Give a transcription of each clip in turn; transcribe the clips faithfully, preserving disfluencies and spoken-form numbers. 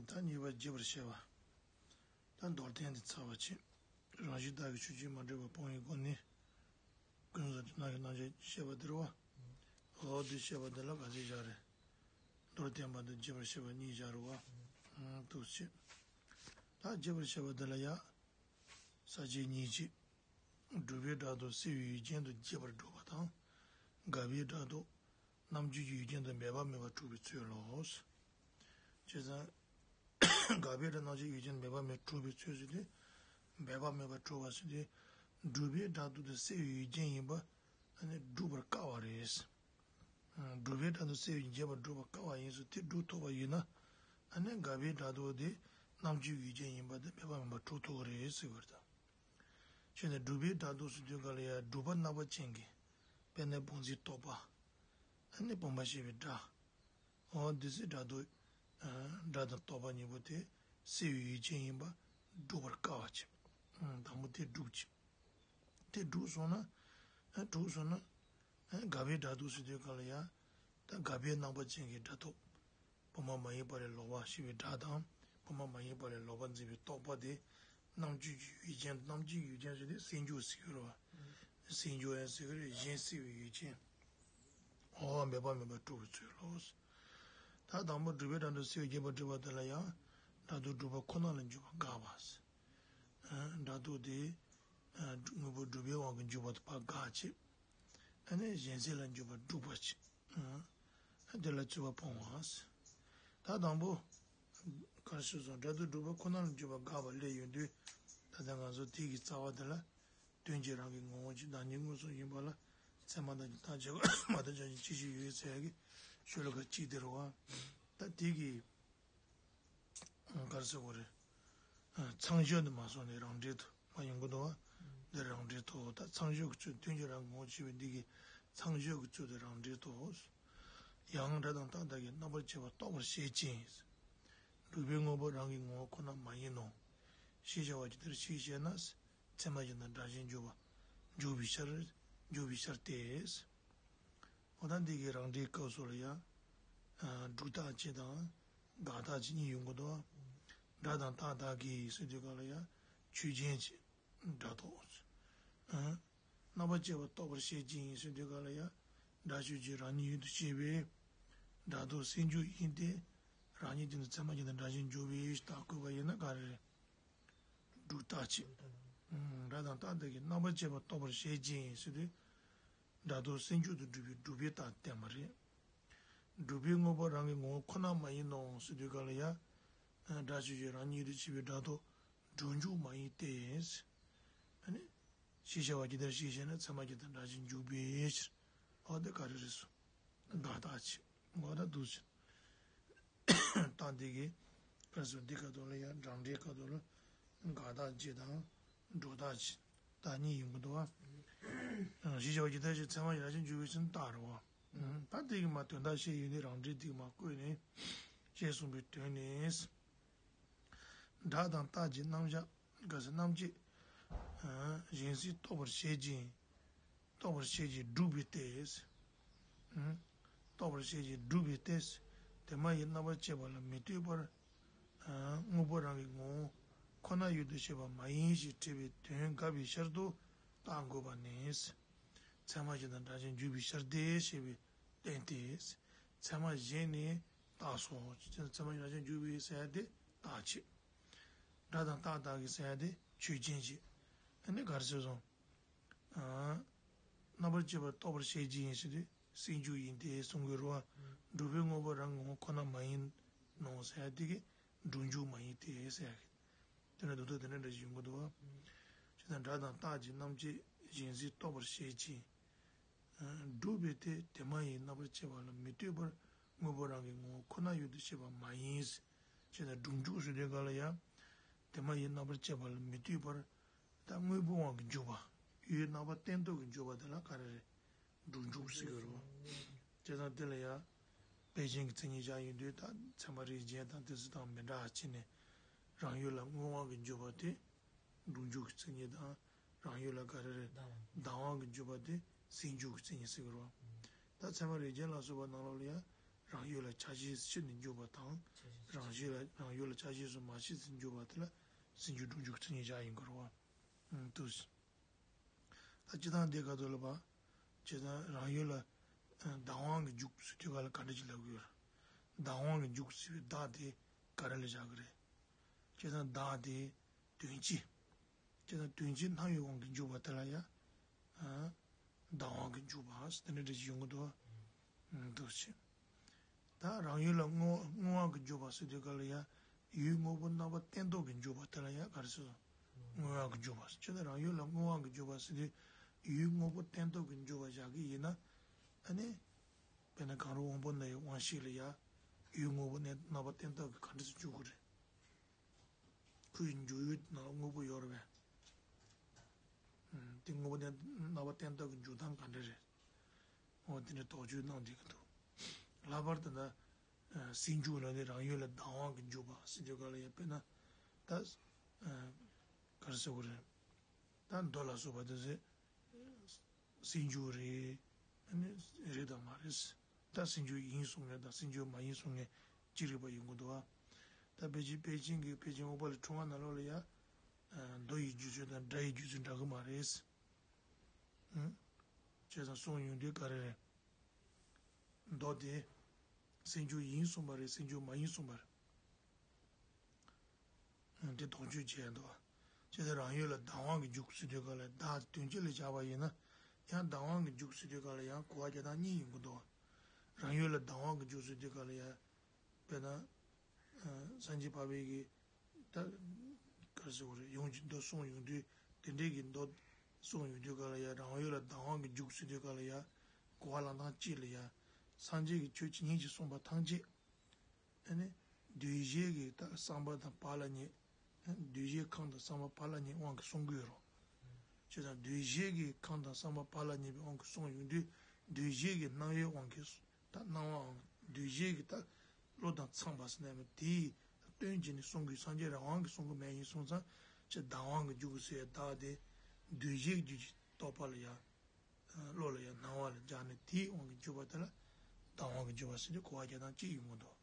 ད་གཉིས་པ་རྒྱས་པར་བཤད་པ། ད་མདོར་བསྟན་དེ་ཚར་བ་བྱས། རང་བཞིན་བདག་གི་ཆོས་ཅན་མ་འདྲེས་པ་སྤོང་བའི་སྒོ་ནས། ཀུན་བཟང་དེ་རྣམ་གཞག་རྣམ་གཞག་བཤད་པ་དེ་རེད་བ། འོ་དེ་བཤད་པ་དེ་ལ་ག་ཚོད་བཞག་རེད། མདོར་བསྟན་པ་དང་རྒྱས་པར་བཤད་པ་གཉིས་བཞག་རེད་བ། འདུག་སེ་བྱས། ད་རྒྱས་པར་བཤད་པ་དེ་ལ་ཡ། ས་བཅད་གཉིས་བྱས། སྒྲུབ་པའི་སྒྲ་དོན་སེལ་བའི་ཡུལ་ཅན་དུ་རྒྱས་པར་སྒྲུབ་པ་དང་། འགག་པའི་སྒྲ་དོན་རྣམ་འཇོག་གི་ཡུལ་ཅན་དུ་འབད་པ་མེད་པར་སྒྲུབ་པའི་ཚུལ་ལོ། བྱས་ཙང་། འགག་པའི་སྒྲ་རྣམ་འཇོག་ཡུལ་ཅན་དུ་འབད་པ་མེད་པར་སྒྲུབ་པའི་ཚུལ་ཟེར་དུས། འབད་པ་མེད་པར་སྒྲུབ་པ་ཟེར་དུས། སྒྲུབ་པའི་སྒྲ་དོན་དེ་སེལ་བའི་ཡུལ་ཅན་ཡིན་པ། ཨ་ནི་སྒྲུབ་པར་དཀའ་བ་རེད། སྒྲུབ་པའི་སྒྲ་དོན་སེལ་བའི་རྒྱས་པར་སྒྲུབ་པར་དཀའ་བ་ཡིན་ཙང་དེ་སྒྲུབ་ཐུབ་པ་ཡིན་ན། ཨ་ནི་འགག་པའི་སྒྲ་དོན་དེ་རྣམ་འཇོག་ཡུལ་ཅན་ཡིན་པ་དེ་འབད་པ་མེད་པར་སྒྲུབ་ཐུབ་ཀྱི་རེད་ཟེར་བ་རེད་ད། བྱས་ནས་སྒྲུབ་པའི་སྒྲ་དོན་ཟེར་དུས་ག་ལ་ཡ་སྒྲུབ་པ་རྣམ་པ་ཅན་གྱི། དཔེར་ན་བུམ་འཛིན་རྟོག་པ། ཨ་ནི་བུམ་པ་ཤེས་པའི་སྒྲ། འོ་འདི་ཚོའི་སྒྲ་དོན། སྒྲ་དང་རྟོག་པ་གཉིས་པོ་དེ་སེལ་བའི་ཡུལ་ཅན་ཡིན་པ་སྒྲུབ་པར་དཀའ་བ་བྱས། དང་པོ་དེ་སྒྲུབ་བྱས། དེ་སྒྲུབ་སོང་ན། ཨ་སྒྲུབ་སོང་ན། ཨ་འགག་པའི་སྒྲ་དོན་ཟེར་དུས་ག་ལ་ཡ། ད་འགག་པའི་རྣམ་པ་ཅན་གྱི་སྒྲ་སྟོབས། བུམ་པ་མ་ཡིན་པ་ལས་ལོག་པ་ཤེས་པའི་སྒྲ་དང་། བུམ་པ་མ་ཡིན་པ་ལས་ལོག་པར་འཛིན་པའི་རྟོག་པ་དེ། རྣམ་འཇོག་གི་ཡུལ་ཅན། རྣམ་འཇོག་གི་ཡུལ་ཅན་ཟེར་དུས་སེལ་འཇུག་ཟེར་གྱི་རེད་བ། སེལ་འཇུག་ཡང་ཟེར་གྱི་རེད། གཞན་སེལ་བའི་ཡུལ་ཅན། འོ་འབད་པ་མེད་པར་སྒྲུབ་པའི་ཚུལ་ལོ། ད་དང་པོ་སྒྲུབ་པའི་སྒྲ་དོན་སེལ་བའི་རྒྱས་པར་སྒྲུབ་པ་དེ་ལ་ཡང་། སྒྲ་དོན་སྒྲུབ་པ་ཁོ་ན་ལ་འཇུག་པ་དགག་པ་ཟེར། སྒྲ་དོན་དེ། དངོས་པོ་སྒྲུབ་པའི་དབང་གིས་འཇུག་པ་དེ་ཕར་དགག་བྱས། ཨ་ནི་གཞན་སེལ་ལ་འཇུག་པ་སྒྲུབ་པ་བྱས། དེ་ལ་རྩོད་པ་སྤོང་བ། ད་དང་པོ། ག་རེ་ཞུ་སོང་། སྒྲ་དོན་སྒྲུབ་པ་ཁོ་ན་ལ་འཇུག་པ་དགག་པ་སླེབས་ཡོང་དུས། ད་ལྟ་ང་ཚོ་དེ་གི་རྩ་བ་དེ་ལ། དོན་གྱིས་རང་གི་ངོ་བོ་གཅིག་བདག་ཉིད་མངོན་སུམ་ཡིན་པ་ལ། ཚད་མ་དང་རྟགས་ཆོས་མ་རྟགས་ཆོས་ཅན་ཅི་ཞིག་ཡོད་ཟེར་ཡ་གི་ཤོ་ལོ་ཀ་གཅིག་དེ་རེད་བ། ད་དེ་གི། ག་རེ་ཟེར་དགོས་རེད། མཚང་གཞག་ནི་མ་སོང་ནས་རང་འགྲེལ་དུ་མ་ཡོང་གི་འདུག་བ། འདི་རང་འགྲེལ་དུ། ད་མཚང་གཞག་གི་ཚུལ། དོན་གྱིས་རང་ངོ་བོ་ཆེ་བའི་འདི་གི་མཚང་གཞག་གི་ཚུལ་དེ་རང་འགྲེལ་དུ། ཡང་སྒྲ་དང་རྟགས་དག་གིས་རྣམ་པར་བཅད་པ་རྟོགས་པར་བྱེད་ཅིང་། སྒྲུབ་པའི་དངོས་པོ་རང་གི་ངོ་བོ་ཁོ་ན་མ་ཡིན་ནོ། ཞེས་བྱ་བ་ཇི་ལྟར་ཞིག་ཞེ་ན། ཚད་མ་གཞན་དང་སྒྲ་གཞན་འཇོག་པ། འཇོག་པའི་ཕྱིར། འཇོག་པའི་ཕྱིར་ཏེ། འོ་ད་འདི་གི་རང་འགྲེལ་སྐབས་སུ་ལ་ཡང་། སྒྲུབ་རྟགས་གཅིག་དང་། དགག་རྟགས་གཅིག་གཉིས་ཡོང་གི་འདུག་སྒྲ་དང་རྟགས་དག་གིས་ཟེར་དུས་ག་ལ་ཡང་ཆོས་ཅན་གྱི་སྒྲ་རྟོགས། རྣམ་པར་བཅད་པ་རྟོགས་པར་བྱེད་ཅིང་ཟེར་དུས་ག་ལ་ཡང་སྒྲ་ཆོས་ཅན་རང་ཉིད་ཡུལ་དུ་བྱེད་པའི་སྒྲ་རྟོག་སེལ་འཇུག་ཡིན་ཏེ། རང་ཉིད་དེ་ནི་ཚད་མ་གཞན་དང་སྒྲ་གཞན་འཇོག་པའི་རྟགས་བཀོད་པ་ཡིན་ན་ག་རེ་རེད། སྒྲུབ་རྟགས་གཅིག་སྒྲ་དང་རྟགས་དག་གིས་རྣམ་པར་བཅད་པ་རྟོགས་པར་བྱེད་ཅིང་ཟེར་དུས། སྒྲ་རྟོག་སེལ་འཇུག་ཏུ་སྒྲུབ་པའི་སྒྲུབ་པའི་རྟགས་བསྟན་པ་རེད། སྒྲུབ་པའི་དངོས་པོ་རང་གི་ངོ་བོ་ཁོ་ན་མ་ཡིན་ནོ་ཟེར་དུས་ག་ལ་ཡང་། སྒྲ་ཆོས་ཅན་རང་ཉིད་དུ་བྱེད་པའི་སྒྲ་རྟོག་སྒྲུབ་འཇུག་མ་ཡིན་ཏེ། ཨ་ནི། ཞེས་བྱ་བ་ཇི་ལྟར་ཞིག་ཞེ་ན། ཚད་མ་གཞན་དང་སྒྲ་གཞན་འཇོག་པའི་ཕྱིར། འོ་དེ་ག་རེ་རེད་སོ། དགག་རྟགས་གཅིག་འོ་ད་འདུག་སེ། རྟགས་འདི་གི་ཕར་ཚུར་འདི་ཁ་ཐོག་ལ་ཡང་རང་འགྲེལ་ཁ་ཐོག་ལ་དགག་རྟགས་གཅིག་དང་སྒྲུབ་རྟགས་གཅིག་རྟགས་གཉིས་ཡོང་གི་འདུག་བ། ཞེས་བྱ་བ་ཇི་ལྟར་ཞིག་ཚད་མ་གཞན་འཇོག་པའི་ཕྱིར་རྟགས་རེད་བ། ད་འདི་གི་མ་དོན་དག་བཤད་ཡོད་ནི་རང་འགྲེལ་འདི་གི་མ་བཀོད་ནས་ཞེས་གསུངས་པའི་དོན་ནི། སྒྲ་དང་རྟགས་ཀྱི་རྣམ་གཞག་ག་ཟེར་རྣམ་བཅད། གཞན་སེལ་རྟོགས་པར་བྱེད་ཅིང་། རྟོགས་པར་བྱེད་ཅིང་སྒྲུབ་པའི་སྟེ། རྟོགས་པར་བྱེད་ཅིང་སྒྲུབ་པའི་སྟེ། དེ་མ་ཡིན་རྣམ་པར་བཅད་པ་ལ་མི་ལྟོས་པར། དངོས་པོ་རང་གི་ངོ་བོ་ཁོ་ན་ཡུལ་དུ་བྱེད་པ་མ་ཡིན་ཞེས་དྲི་བའི་དོན་དགག་པའི་ཕྱིར་དུ་རྟགས་འགོད་པ་ནི། ཚད་མ་གཞན་དང་སྒྲ་གཞན་འཇོག་པའི་ཕྱིར་ཏེ་ཞེས་པའི་བསྟན་ཏེ། ཚད་མ་གཞན་ནི་རྟགས་སོ། ཚད་མ་གཞན་འཇོག་པའི་ཟེར་ཡ་དེ་རྟགས་བྱེད། སྒྲ་དང་རྟགས་དག་གིས་ཟེར་ཡ་དེ་ཆོས་ཅན་བྱེད། ཨ་ནི་ག་རེ་ཟེར་སོང་། རྣམ་པར་བཅད་པ་རྟོགས་པར་བྱེད་ཅིང་ཡིན་ཟེར་དུས་སེལ་འཇུག་ཡིན་ཏེ་གསུང་གི་རེད་བ། སྒྲུབ་པའི་དངོས་པོ་རང་ངོ་བོ་ཁོ་ན་མ་ཡིན་ནོ་ཟེར་ཡ་དེ་གིས་སྒྲུབ་འཇུག་མ་ཡིན་ཏེ་ཟེར་ཡ་གི། དེ་ནས་མདོར་བསྡུས་དེ་འདྲ་འདྲ་ཞིག་ཡོང་གི་འདུག་བ། ཇི་ལྟར་སྒྲ་དང་རྟགས་ཀྱི་རྣམ་བཅད་གཞན་སེལ་རྟོགས་པར་བྱེད་ཅིང་། སྒྲུབ་པའི་སྟེ་དེ་མ་ཡིན་རྣམ་པར་བཅད་པ་ལ་མི་ལྟོས་པར་དངོས་པོ་རང་གི་ངོ་བོ་ཁོ་ན་ཡུལ་དུ་བྱེད་པ་མ་ཡིན། ཅེས་དང་སྒྲུབ་འཇུག་ཟེར་དུས་ག་ལ་ཡང་། དེ་མ་ཡིན་རྣམ་པར་བཅད་པ་ལ་མི་ལྟོས་པར། ད་དངོས་པོའི་དབང་གིས་འཇུག་པ། ཡུལ་རྣམ་པ་བརྟན་ཏོག་གིས་འཇུག་པ་དེ་ལ་ག་རེ་རེད། སྒྲུབ་འཇུག་ཟེར་གྱི་རེད་བ། བྱས་ཙང་དེ་ལ་ཡང་། དཔེ་ཅན་གྱི་མཚན་ཉིད་བཞག་ཡོང་དུས་ད་ཚད་མ་རིགས་གཞན་དང་དེ་ཚོ་དང་མི་འདྲ་བ་བྱས་ནས། རང་ཡུལ་ལ་དངོས་དབང་གིས་འཇུག་པ་དེ། སྒྲུབ་འཇུག་གི་མཚན་ཉིད་དང་། རང་ཡུལ་ལ་ག་རེ་རེད། བདག་དབང་གིས་འཇུག་པ་དེ་སེལ་འཇུག་གི་མཚན་ཉིད་ཟེར་གྱི་རེད་བ། ད་ཚད་མ་རིགས་གཞན་ལ་སོགས་པ་ནང་ལོགས་ལ་ཡང་། རང་ཡུལ་ལ་ཆ་ཤས་སུ་ཕྱེ་ནས་འཇོག་པ་དང་། རང་བཞིན་ལ་རང་ཡུལ་ལ་ཆ་ཤས་སུ་མ་ཕྱེ་ཚེ་འཇོག་པ་དེ་ལ་སེམས་བྱུང་སྒྲུབ་འཇུག་མཚན་ཉིད་བཞག་ཡིན་དགོས་རེད་བ། ཨུམ། དུ། ད་སྤྱིར་བཏང་འདི་ག་དུ་ལ་བ། སྤྱིར་བཏང་རང་ཡུལ་ལ་བདག་དབང་གི་འཇུག་ཟེར་དུས་ག་ལ་ག་འདྲ་ཅིག་ལབ་ཀྱི་ཡོད་རེད། བདག་དབང་གི་འཇུག་ཟེར་བའི་བདག་དེ་ག་རེ་ལ་བཞག་གི་རེད། སྤྱིར་བཏང་བདག་དེ་དོན་སྤྱི། སྤྱིར་བཏང་དོན་སྤྱི་སྣང་བའི་དབང་གིས་འཇུག་པ་དེ་ལ་ཡང་། ཨ། བདག་དབང་གིས་འཇུག་པ་ཟེར་དེ་འདྲ་འདྲ་ཞིག་ཡོང་གི་འདུག་ཨ། འདུག་ཅེས། ད་རང་ཡུལ་ལ་དངོས་དངོས་དབང་གིས་འཇུག་པ་ཟེར་དུས་ག་ལ་ཡང་ཡུལ་དངོས་པོ་རྣམ་པ་བརྟན་ཏོག་གིས་འཇུག་པ་དེ་ལ་ཡང་ག་རེ་ཟེར། དངོས་དབང་གིས་འཇུག་པ་ཟེར། སྤྱིར་བཏང་རང་ཡུལ་ལ་དངོས་དབང་གིས་འཇུག་པ་ཟེར་དུས་ཡུལ་དངོས་པོ་བརྟན་ཏོག་གིས་འཇུག་པ་བཞག་གི་ཡིན་ན། ཨ་ནི། དཔེར་ན་གང་རུང་དབང་པོ་སྣང་བའི་དབང་ཤེས་ལ་ཡང་ཡུལ་དངོས་པོ་རྣམ་པ་བརྟན་ཏོག་གིས་ག་འདྲ་ཟེར་འཇུག་གི་རེད། ཁོའི་འཇུག་ཡུལ་ནང་ལ་དངོས་པོ་ཡོད་རེད་པས། ཨུམ། དེ་དངོས་པོ་དེ་རྣམ་པ་བརྟན་ཏོག་གི་འཇུག་སྟངས་ག་འདྲ་རེད། འོ་དེ་འདྲ་དོགས་གཅོད་གནང་བསྡད་ཀྱི་འདུག་ལྷག་པར་དུ་ན། ཨ། སེམས་བྱུང་ལ་ནི་རང་ཡུལ་ལ་བདག་དབང་གིས་འཇུག་པ་ཟེར་དུས་ག་ལ་ཡང་དཔེར་ན། ད། ཨ། ག་རེ་ཟེར་དགོས་རེད། ད་མདོ་ལ་སོགས་པ་དེ་ཚོས། སེམས་བྱུང་རེད། ཨ་ནི་རེད་དང་མ་རེད། ད་སེམས་བྱུང་ཡིན་གསུང་མཁན་དང་སེམས་བྱུང་མ་ཡིན་གསུང་མཁན་ཅི་རིགས་པ་ཡོང་གི་འདུག་ཨ། ད་དཔེ་ཅན་དཔེ་ཅན་གྱི་དཔེ་ཅན་དབུ་མ་ལས་འཁྲུངས་པ་ནང་ལོགས་ལ་ཡ། མདོ་ཡི་རྒྱུད་ཚོད་དང་སྒྲ་ཡི་རྒྱུད་ཚོད་འདྲ་གི་མ་རེད། ཨང་། བྱས་ཙང་གསུང་ཡོང་དུས་ག་རེ་རེད། མདོ་དེ། སེམས་བྱུང་ཡིན་གསུངས་པ་རེད་སེམས་བྱུང་མ་ཡིན་གསུངས་པ་རེད། དེ་དོགས་གཅོད་བྱས་འདུག་ཅེས་དེ་རང་ཡུལ་ལ་བདག་དབང་གི་འཇུག་ཟེར་དུས་ག་ལ་བདག་དོན་སྤྱི་ལ་བཞག་པ་ཡིན་ན། ཡང་བདག་དབང་གི་འཇུག་ཟེར་དུས་ག་ལ་ཡང་གོ་བ་རྒྱག་སྟངས་གཉིས་ཡོང་གི་འདུག་རང་ཡུལ་ལ་བདག་དབང་གི་འཇུག་ཟེར་དུས་ག་ལ་ཡང་། དཔེར་ན། སངས་རྒྱས་འཕགས་པའི་གི། ད། ག་རེ་ཟེར་དགོས་རེད་ཡོངས་ཀྱི་མདོ་གསུངས་ཡོང་དུས་དེ་འདྲའི་གི་མདོ། གསུངས་ཡོང་དུས་ག་ལ་ཡང་རང་ཡུལ་ལ་བདག་དབང་གི་འཇུག་ཟེར་དུས་ག་ལ་ཡང་། གོ་བ་བླང་སྟངས་གཅིག་ལ་ཡང་། སངས་རྒྱས་ཀྱི་ཆོས་ཇི་སྙེད་ཅིག་གསུངས་པ་ཐམས་ཅད། ཨ་ནི། འདུས་བྱས་ཀྱི་ད་བསམ་པ་དང་བག་ལ་ཉལ། འདུས་བྱས་ཁམས་དང་བསམ་པ་བག་ལ་ཉལ་དབང་གིས་གསུང་གི་ཡོད་རེད། བྱས་ཙང་འདུས་བྱས་ཀྱི་ཁམས་དང་བསམ་པ་བག་ལ་ཉལ་བའི་དབང་གིས་གསུང་ཡོང་དུས་འདུས་བྱས་ཀྱི་སྣང་བའི་དབང་གིས་ད་སྣང་བའམ་འདུས་བྱས་ཀྱི་ད་བློ་དང་འཚམས་པ་ཟེར་ན་ཡང་དེའི་སྟོན་བྱས་ནས་གསུང་གི་སངས་རྒྱས་རང་དབང་གིས་གསུང་གི་མེད་ཡིན་སོང་ཙང་ཅི་བདག་དབང་གིས་འཇུག་གི་ཟེར་ཡ་བདག་དེ་འདུས་བྱས་ཀྱི་རྒྱུད་ཀྱི་རྟོག་པ་ལ་ཡང་། བློ་ལ་ཡང་སྣང་བ་ལ་སྦྱར་ནས་དེའི་དབང་གིས་འཇུག་པ་དེ་ལ་བདག་དབང་གིས་འཇུག་པ་ཟེར་ཏེ་གོ་བ་རྒྱག་སྟངས་གཅིག་ཡོང་གི་འདུག་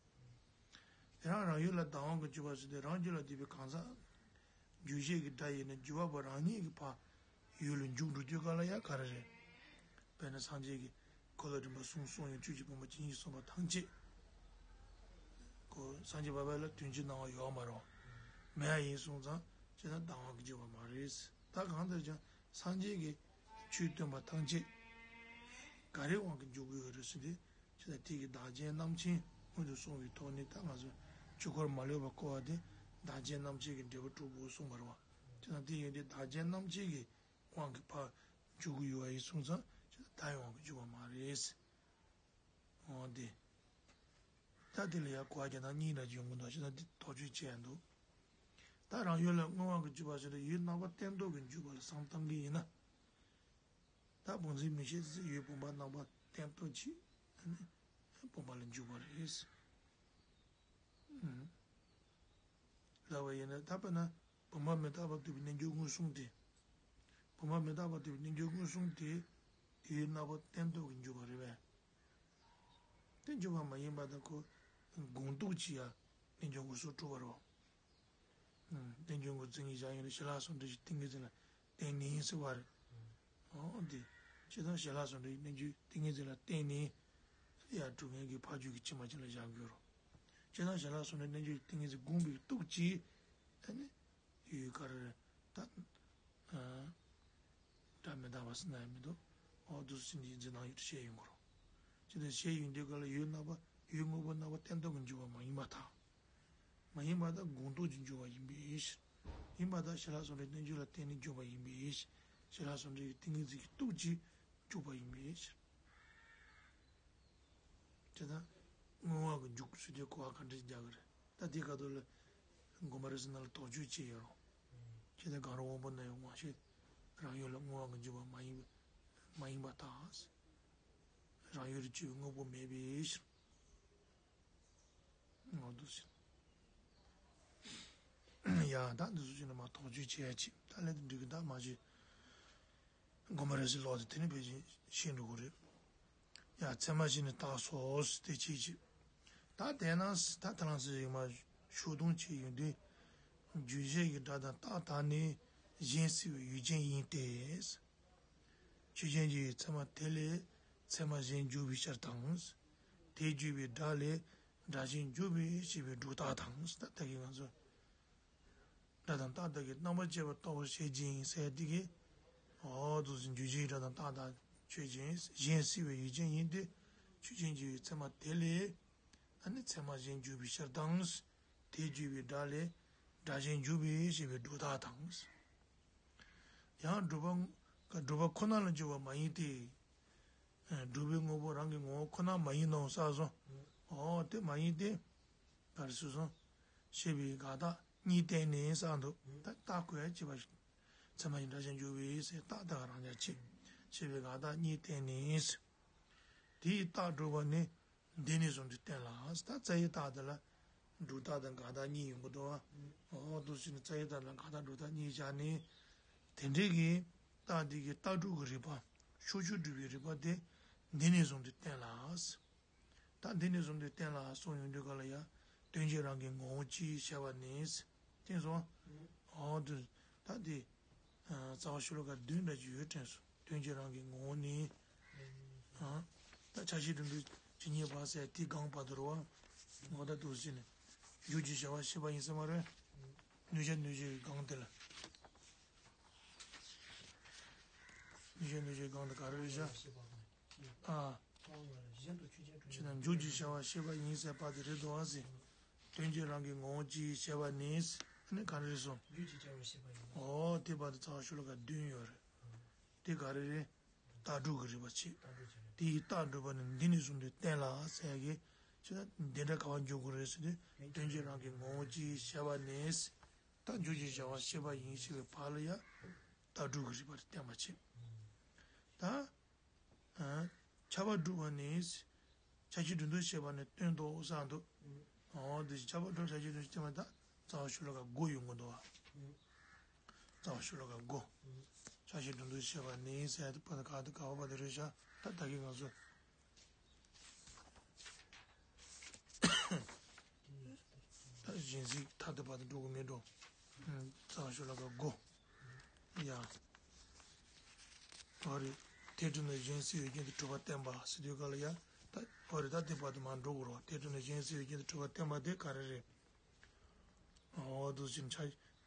དེ་རང་རང་ཡུལ་ལ་བདག་དབང་གིས་འཇུག་པ་ཟེར་ཏེ་རང་རྒྱུད་ལ་ལྡན་པའི་གང་ཟག་རྒྱུད་གཞན་གྱི་སྒྲ་ཡིན་ན་རྒྱུད་པ་པོ་རང་ཉིད་ཀྱི་ཕ་ཡུལ་ལ་འཇུག་འགྲོ་དུས་སྐབས་ལ་ཡང་ག་རེ་རེད། དཔེར་ན་སངས་རྒྱས་ཀྱིས་འཁོར་ལོ་འདྲེན་པ་གསུམ་གསུངས་ཡང་ཆོས་ཀྱི་ཕུང་པོ་ཇི་སྙེད་ཅིག་གསུངས་པ་ཐམས་ཅད། ཁོ་སངས་རྒྱས་པ་ཕར་ལ་དོན་སྤྱིའི་སྣང་བ་ཡོད་མ་རེད། མེད་ཡ་ཡིན་སོང་ཙང་ཅི་ན་བདག་དབང་གིས་འཇུག་པ་མ་རེད། ད་གང་ལྟར་ཀྱང་སངས་རྒྱས་ཀྱིས་ཆོས་སྟོན་པ་ཐམས་ཅད་ག་རེའི་དབང་གིས་འཇུག་གི་ཡོད་རེད་ཟེར་ཏེ། ཇི་ལྟར་དེ་གི་བདག་རྐྱེན་རྣམ་མཁྱེན་སྔོན་དུ་སོང་བའི་ཐོག་ནས་ད་ང་ཚོ་ཆོས་འཁོར་མ་ལུས་པ་བསྐོར་བ་དེ་བདག་རྐྱེན་རྣམ་མཁྱེན་གྱི་འབྲས་བུ་གྲུབ་དགོས་གསུངས་པ་རེད་བ། ཇི་ལྟར་དེ་ཡོད་དེ་བདག་རྐྱེན་རྣམ་མཁྱེན་གྱི་དབང་གིས་ཕར་འཇུག་གི་ཡོད་པ་ཡིན་སོང་ཙང་ཇི་ལྟར་བདག་གི་དབང་གིས་འཇུག་པ་མ་རེད། འོ་དེ། ད་དེ་ལ་ཡང་གོ་བ་རྒྱག་སྟངས་གཉིས་འདྲ་ཅིག་ཡོང་གི་འདུག་ཅི་ལྟར་དེ་དོགས་གཅོད་བྱས་འདུག་ད་རང་ཡུལ་ལ་དངོས་དབང་གིས་འཇུག་པ་ཟེར་ཏེ་ཡུལ་རྣམ་པ་བརྟན་ཏོག་གིས་འཇུག་པ་ལ་བསམ་བཏང་གི་ཡིན་ན། ད་བུམ་འཛིན་མིག་ཤེས་ཟེར་ཡུལ་བུམ་པ་རྣམ་པ་བརྟན་ཏོག་ཅིག་ཨ་ནི་བུམ་པ་ལ་འཇུག་པ་རེད། ཨུམ། ལབ་པ་ཡིན་ན་ད་དཔེར་ན་བུམ་པ་མི་རྟག་པར་རྟོགས་པའི་རྣལ་འབྱོར་མངོན་སུམ་དེ། བུམ་པ་མི་རྟག་པར་རྟོགས་པའི་རྣལ་འབྱོར་མངོན་སུམ་དེ་ཡུལ་རྣམ་པ་བརྟན་ཏོག་གིས་འཇུག་པ་རེད་པས། དེ་འཇུག་པ་མ་ཡིན་པ་དང་ཁོ་སྒོང་རྡོག་གཅིག་ཡང་རྣལ་འབྱོར་མངོན་སུམ་གྲུབ་པ་རེད། ཨུམ། རྣལ་འབྱོར་མངོན་སུམ་ཡིན་བཞག་ཡོད་ན་ཞི་ལྷག་སུམ་འགྲེལ་གྱི་ཏིང་ངེ་འཛིན་ལ་བརྟེན་ནས་ཡིན་ཟེར་བ་རེད། འོ་དེ། ཇི་ལྟར་ཞི་ལྷག་སུམ་འགྲེལ་གྱི་རྣལ་འབྱོར་ཏིང་ངེ་འཛིན་ལ་བརྟེན་ནས་ཡར་གྲུབ་མཁན་གྱི་ཕ་རྒྱུད་ཀྱི་ཕྱི་མ་ཅིག་ལ་བཞག་དགོས་རེད། ཇི་ལྟར་ཞི་ལྷག་སུམ་འགྲེལ་རྣལ་འབྱོར་གྱི་ཏིང་ངེ་འཛིན་སྒོམ་པའི་སྟོབས་ཀྱིས་ཨ་ནི། ཡུལ་ག་རེ་རེད་ད། ཨ། སྒྲ་མི་རྟག་པ་ཟེར་ན་ཡང་མི་འདུག་འོ་འདུག་སེ་འདི་འཛིན་སྟངས་ཡོད་དུ་བཤད་ཡོང་གི་རེད། ཇི་ལྟར་བཤད་ཡོང་དུས་ག་ལ་ཡུལ་རྣམ་པ་ཡུལ་དངོས་པོ་རྣམ་པ་བརྟན་ཏོག་གིས་འཇུག་པ་མ་ཡིན་པར་ཐལ། མ་ཡིན་པར་ཐལ་སྒོང་རྡོག་གིས་འཇུག་པ་ཡིན་པའི་ཕྱིར། ཡིན་པར་ཐལ་ཞི་ལྷག་སུམ་འགྲེལ་རྣལ་འབྱོར་ལ་བརྟེན་ནས་འཇུག་པ་ཡིན་པའི་ཕྱིར། ཞི་ལྷག་སུམ་འགྲེལ་གྱི་ཏིང་ངེ་འཛིན་གྱི་སྟོབས་ཀྱིས་འཇུག་པ་ཡིན་པའི་ཕྱིར། དེ་ལྟར་དངོས་དབང་གིས་འཇུག་ཟེར་དུས་གོ་བ་ག་འདྲ་རྒྱག་གི་རེད། ད་དེ་ག་དུས་ལ་དགོངས་པ་རེད་ཟེར་ན་ལ་དོགས་གཅོད་བྱས་ཡོད་རེད། ཇི་ལྟར་གང་རུང་དབང་པོ་སྣང་བའི་དབང་ཤེས་རང་ཡུལ་ལ་དངོས་དབང་གིས་འཇུག་པ་མ་ཡིན་པ་མ་ཡིན་པར་ཐལ། རང་ཡུལ་དུ་གྱུར་པའི་དངོས་པོ་མེད་པའི་ཕྱིར། ངོ་འདུག་ཟེར། ཡ་ད་འདི་ཚོ་ཅིག་ནི་མ་དོགས་གཅོད་བྱས་ཡ་ཅིག་ད་ལན་དུ་འགྲིག་གི་ད་མ་བྱེད། དགོངས་པ་རེད་ཟེར་ལོག་སྟེ་དེ་ནི་ཕལ་ཆེར་ཤེས་འགྲོ་གི་རེད། ཡ་ཚད་མ་བཞི་ནི་རྟགས་སོ་ཟེར་དེ་བྱེད་ཅིག་ད་དེས་ན་ད་ཐ་ལང་སྲིད་ཞིག་མ་ཤུགས་གཏོང་བྱེད་ཡོང་དུས། རྒྱུ་གཞན་གྱི་སྒྲ་དང་རྟགས་དག་ནི་གཞན་སྲིད་པའི་ཡུལ་ཅན་ཡིན་ཏེ། ཆོས་ཅན་གྱི་ཚད་མ་དེ་ལས་ཚད་མ་གཞན་འཇོག་པའི་ཕྱིར་དང་། དེ་བརྗོད་པའི་སྒྲ་ལས་སྒྲ་གཞན་འཇོག་པའི་ཞེས་པའི་སྒྲོ་བཏགས་དང་། ད་ལྟ་གི་ང་ཚོ་སྒྲ་དང་རྟགས་དག་གི་རྣམ་པར་བཅད་པ་རྟོགས་པར་བྱེད་ཅིང་ཟེར་དེ་གི། འོ་དུ་ཟིན་རྒྱུ་གཞན་སྒྲ་དང་རྟགས་དག་ཆོས་ཅན་གཞན་སྲིད་པའི་ཡུལ་ཅན་ཡིན་ཏེ། ཆོས་ཅན་གྱི་ཚད་མ་དེ་ལས། ཨ་ནི་ཚད་མ་གཞན་འཇོག་པའི་ཕྱིར་དང་། དེ་བརྗོད་པའི་སྒྲ་ལས་སྒྲ་གཞན་འཇོག་པའི་ཞེས་པའི་སྒྲོ་བཏགས་དང་། ཡང་སྒྲུབ་པ་སྒྲུབ་པ་ཁོ་ན་ལ་འཇོག་པ་མ་ཡིན་ཏེ། སྒྲུབ་པའི་དངོས་པོ་རང་གི་ངོ་བོ་ཁོ་ན་མ་ཡིན་ནོ་བསགས་སོ། འོ་དེ་མ་ཡིན་ཏེ། ག་རེ་ཟེར་སོང་། ཞེས་པའི་དགག་རྟགས་གཉིས་བསྟན་ནས་བསགས་འདུག་ད་རྟགས་བཀོད་ཡ་བྱེད་པ། ཚད་མ་ཡིན་སྒྲ་གཞན་འཇོག་པའི་ཟེར་རྟགས་དག་རང་རྐྱ་བྱེད། ཞེས་པའི་དགག་རྟགས་གཉིས་བསྟན་ནས། དེ་ཡི་རྟགས་སྒྲུབ་པ་ནི། འདི་ནས་བཟུང་སྟེ་བསྟན་ལ། ད་རྩ་བའི་རྟགས་དེ་ལ་སྒྲུབ་རྟགས་དང་དགག་རྟགས་གཉིས་ཡོང་གི་འདུག་བ། འོ་འདུག་ཟེར་ནས་རྩ་བའི་རྟགས་ལ་དགག་རྟགས་སྒྲུབ་རྟགས་གཉིས་བཞག་ནས། དེ་འདྲའི་གི་རྟགས་འདི་གི་རྟགས་སྒྲུབ་ཀྱི་རིགས་པ། ཕྱོགས་ཆོས་སྒྲུབ་པའི་རིགས་པ་དེ་འདི་ནས་བཟུང་སྟེ་བསྟན་ལ། ད་འདི་ནས་བཟུང་སྟེ་བསྟན་ལ་གསུངས་ཡོང་དུས་ག་ལ་ཡ། དོན་གྱིས་རང་གི་ངོ་བོ་ཅིའི་ཤེས་པ་ནི། བསྟན་སོང་། འོ་འདུག་ད་འདི། རྩ་བ་ཤོ་ལོ་ཀ་བདུན་འདྲ་ཅིག་ཡོད་དྲན་སོང་། དོན་གྱིས་རང་གི་ངོ་བོ་ནི། ཨ། ད་ཆ་ཤས་དོན་དུ་ཇི་སྙེད་པ་ཟེར་དེའི་སྒང་བར་དུ་རེད་བ། ངོ་ད་འདུག་ཟེར་ནས། རྒྱུ་གཅིག་བྱ་བ་ཤེས་པ་ཡིན་ས་མ་རེད། གནོད་བྱ་གནོད་བྱེད་ཀྱི་སྒང་དེ་ལ། གནོད་བྱ་གནོད་བྱེད་ཀྱི་སྒང་དེ་ག་རེ་རེད་ཤག་ཨ། ཅི་ན་རྒྱུ་གཅིག་བྱ་བ་ཤེས་པ་ཡིན་ཟེར་བ་དེ་རེད་འདུག་ཨ་ཟེར། དོན་གྱིས་རང་གི་ངོ་བོ་ཅིའི་ཤེས་པ་ནི། ཨ་ནི་ག་རེ་རེད་སོང་། རྒྱུ་གཅིག་བྱ་བ་ཤེས་པ་ཡིན། འོ་དེ་བར་དུ་རྩ་བ་ཤོ་ལོ་ཀ་བདུན་ཡོད་རེད། དེ་ག་རེ་རེད། རྟགས་སྒྲུབ་ཀྱི་རིགས་པ་བྱེད། དེ་ཡི་རྟགས་སྒྲུབ་པ་ནི་འདི་ནས་བཟུང་སྟེ་བསྟན་ལ་ཟེར་གི། ཅི་ན་འདི་འདྲ་ག་བ་འཇོག་དགོས་རེད་ཟེར་དུས། དོན་གྱིས་རང་གི་ངོ་བོ་ཅིའི་ཤེས་པ་ནི། ད་རྒྱུ་གཅིག་བྱ་བ་ཤེས་པ་ཡིན་ཞེས་པའི་བར་ལ་ཡ། རྟགས་སྒྲུབ་ཀྱི་རིགས་པ་དེ་བསྟན་པ་བྱེད། ད། ཨ། ཁྱབ་པ་སྒྲུབ་པ་ནི། ཆ་ཤས་དོན་དུ་བྱེད་པ་ནི་སྟོན་ཏོ་བསགས་འདུག་འོ་དེ་བཞིན་ཁྱབ་པ་སྒྲུབ་ཆ་ཤས་དོན་དུ་བྱེད་པ་ད་རྩ་བ་ཤོ་ལོ་ཀ་དགུ་ཡོང་གི་འདུག་བ། རྩ་བ་ཤོ་ལོ་ཀ་དགུ། ཆ་ཤས་དོན་དུ་བྱེད་པ་ནི་ཟེར་ཡ་དེ་བར་དུ་ག་དུ་ག་བ་བར་དུ་རེད་ཤག་ད་ད་གིན་ང་ཚོ། ད་གཞན་སྲིད་མཐའ་དེ་བར་དུ་འགྲོ་གི་མེད་འགྲོ། རྩ་བ་ཤོ་ལོ་ཀ་དགུ། ཡ། འོ་རེད། དེ་འཕྲོས་ནས་གཞན་སྲིད་ཡུལ་ཅན་དུ་གྲུབ་པ་བསྟན་པ་ཟེར་དུས་ག་ལ་ཡ། ད་འོ་རེད། ད་དེ་བར་དུ་མར་འགྲོ་དགོས་རེད་བ། དེ་འཕྲོས་ནས་གཞན་སྲིད་ཡུལ་ཅན་དུ་གྲུབ་པ་བསྟན་པ་དེ་ག་རེ་རེད། འོ་འདུག་ཅིང་ཆ་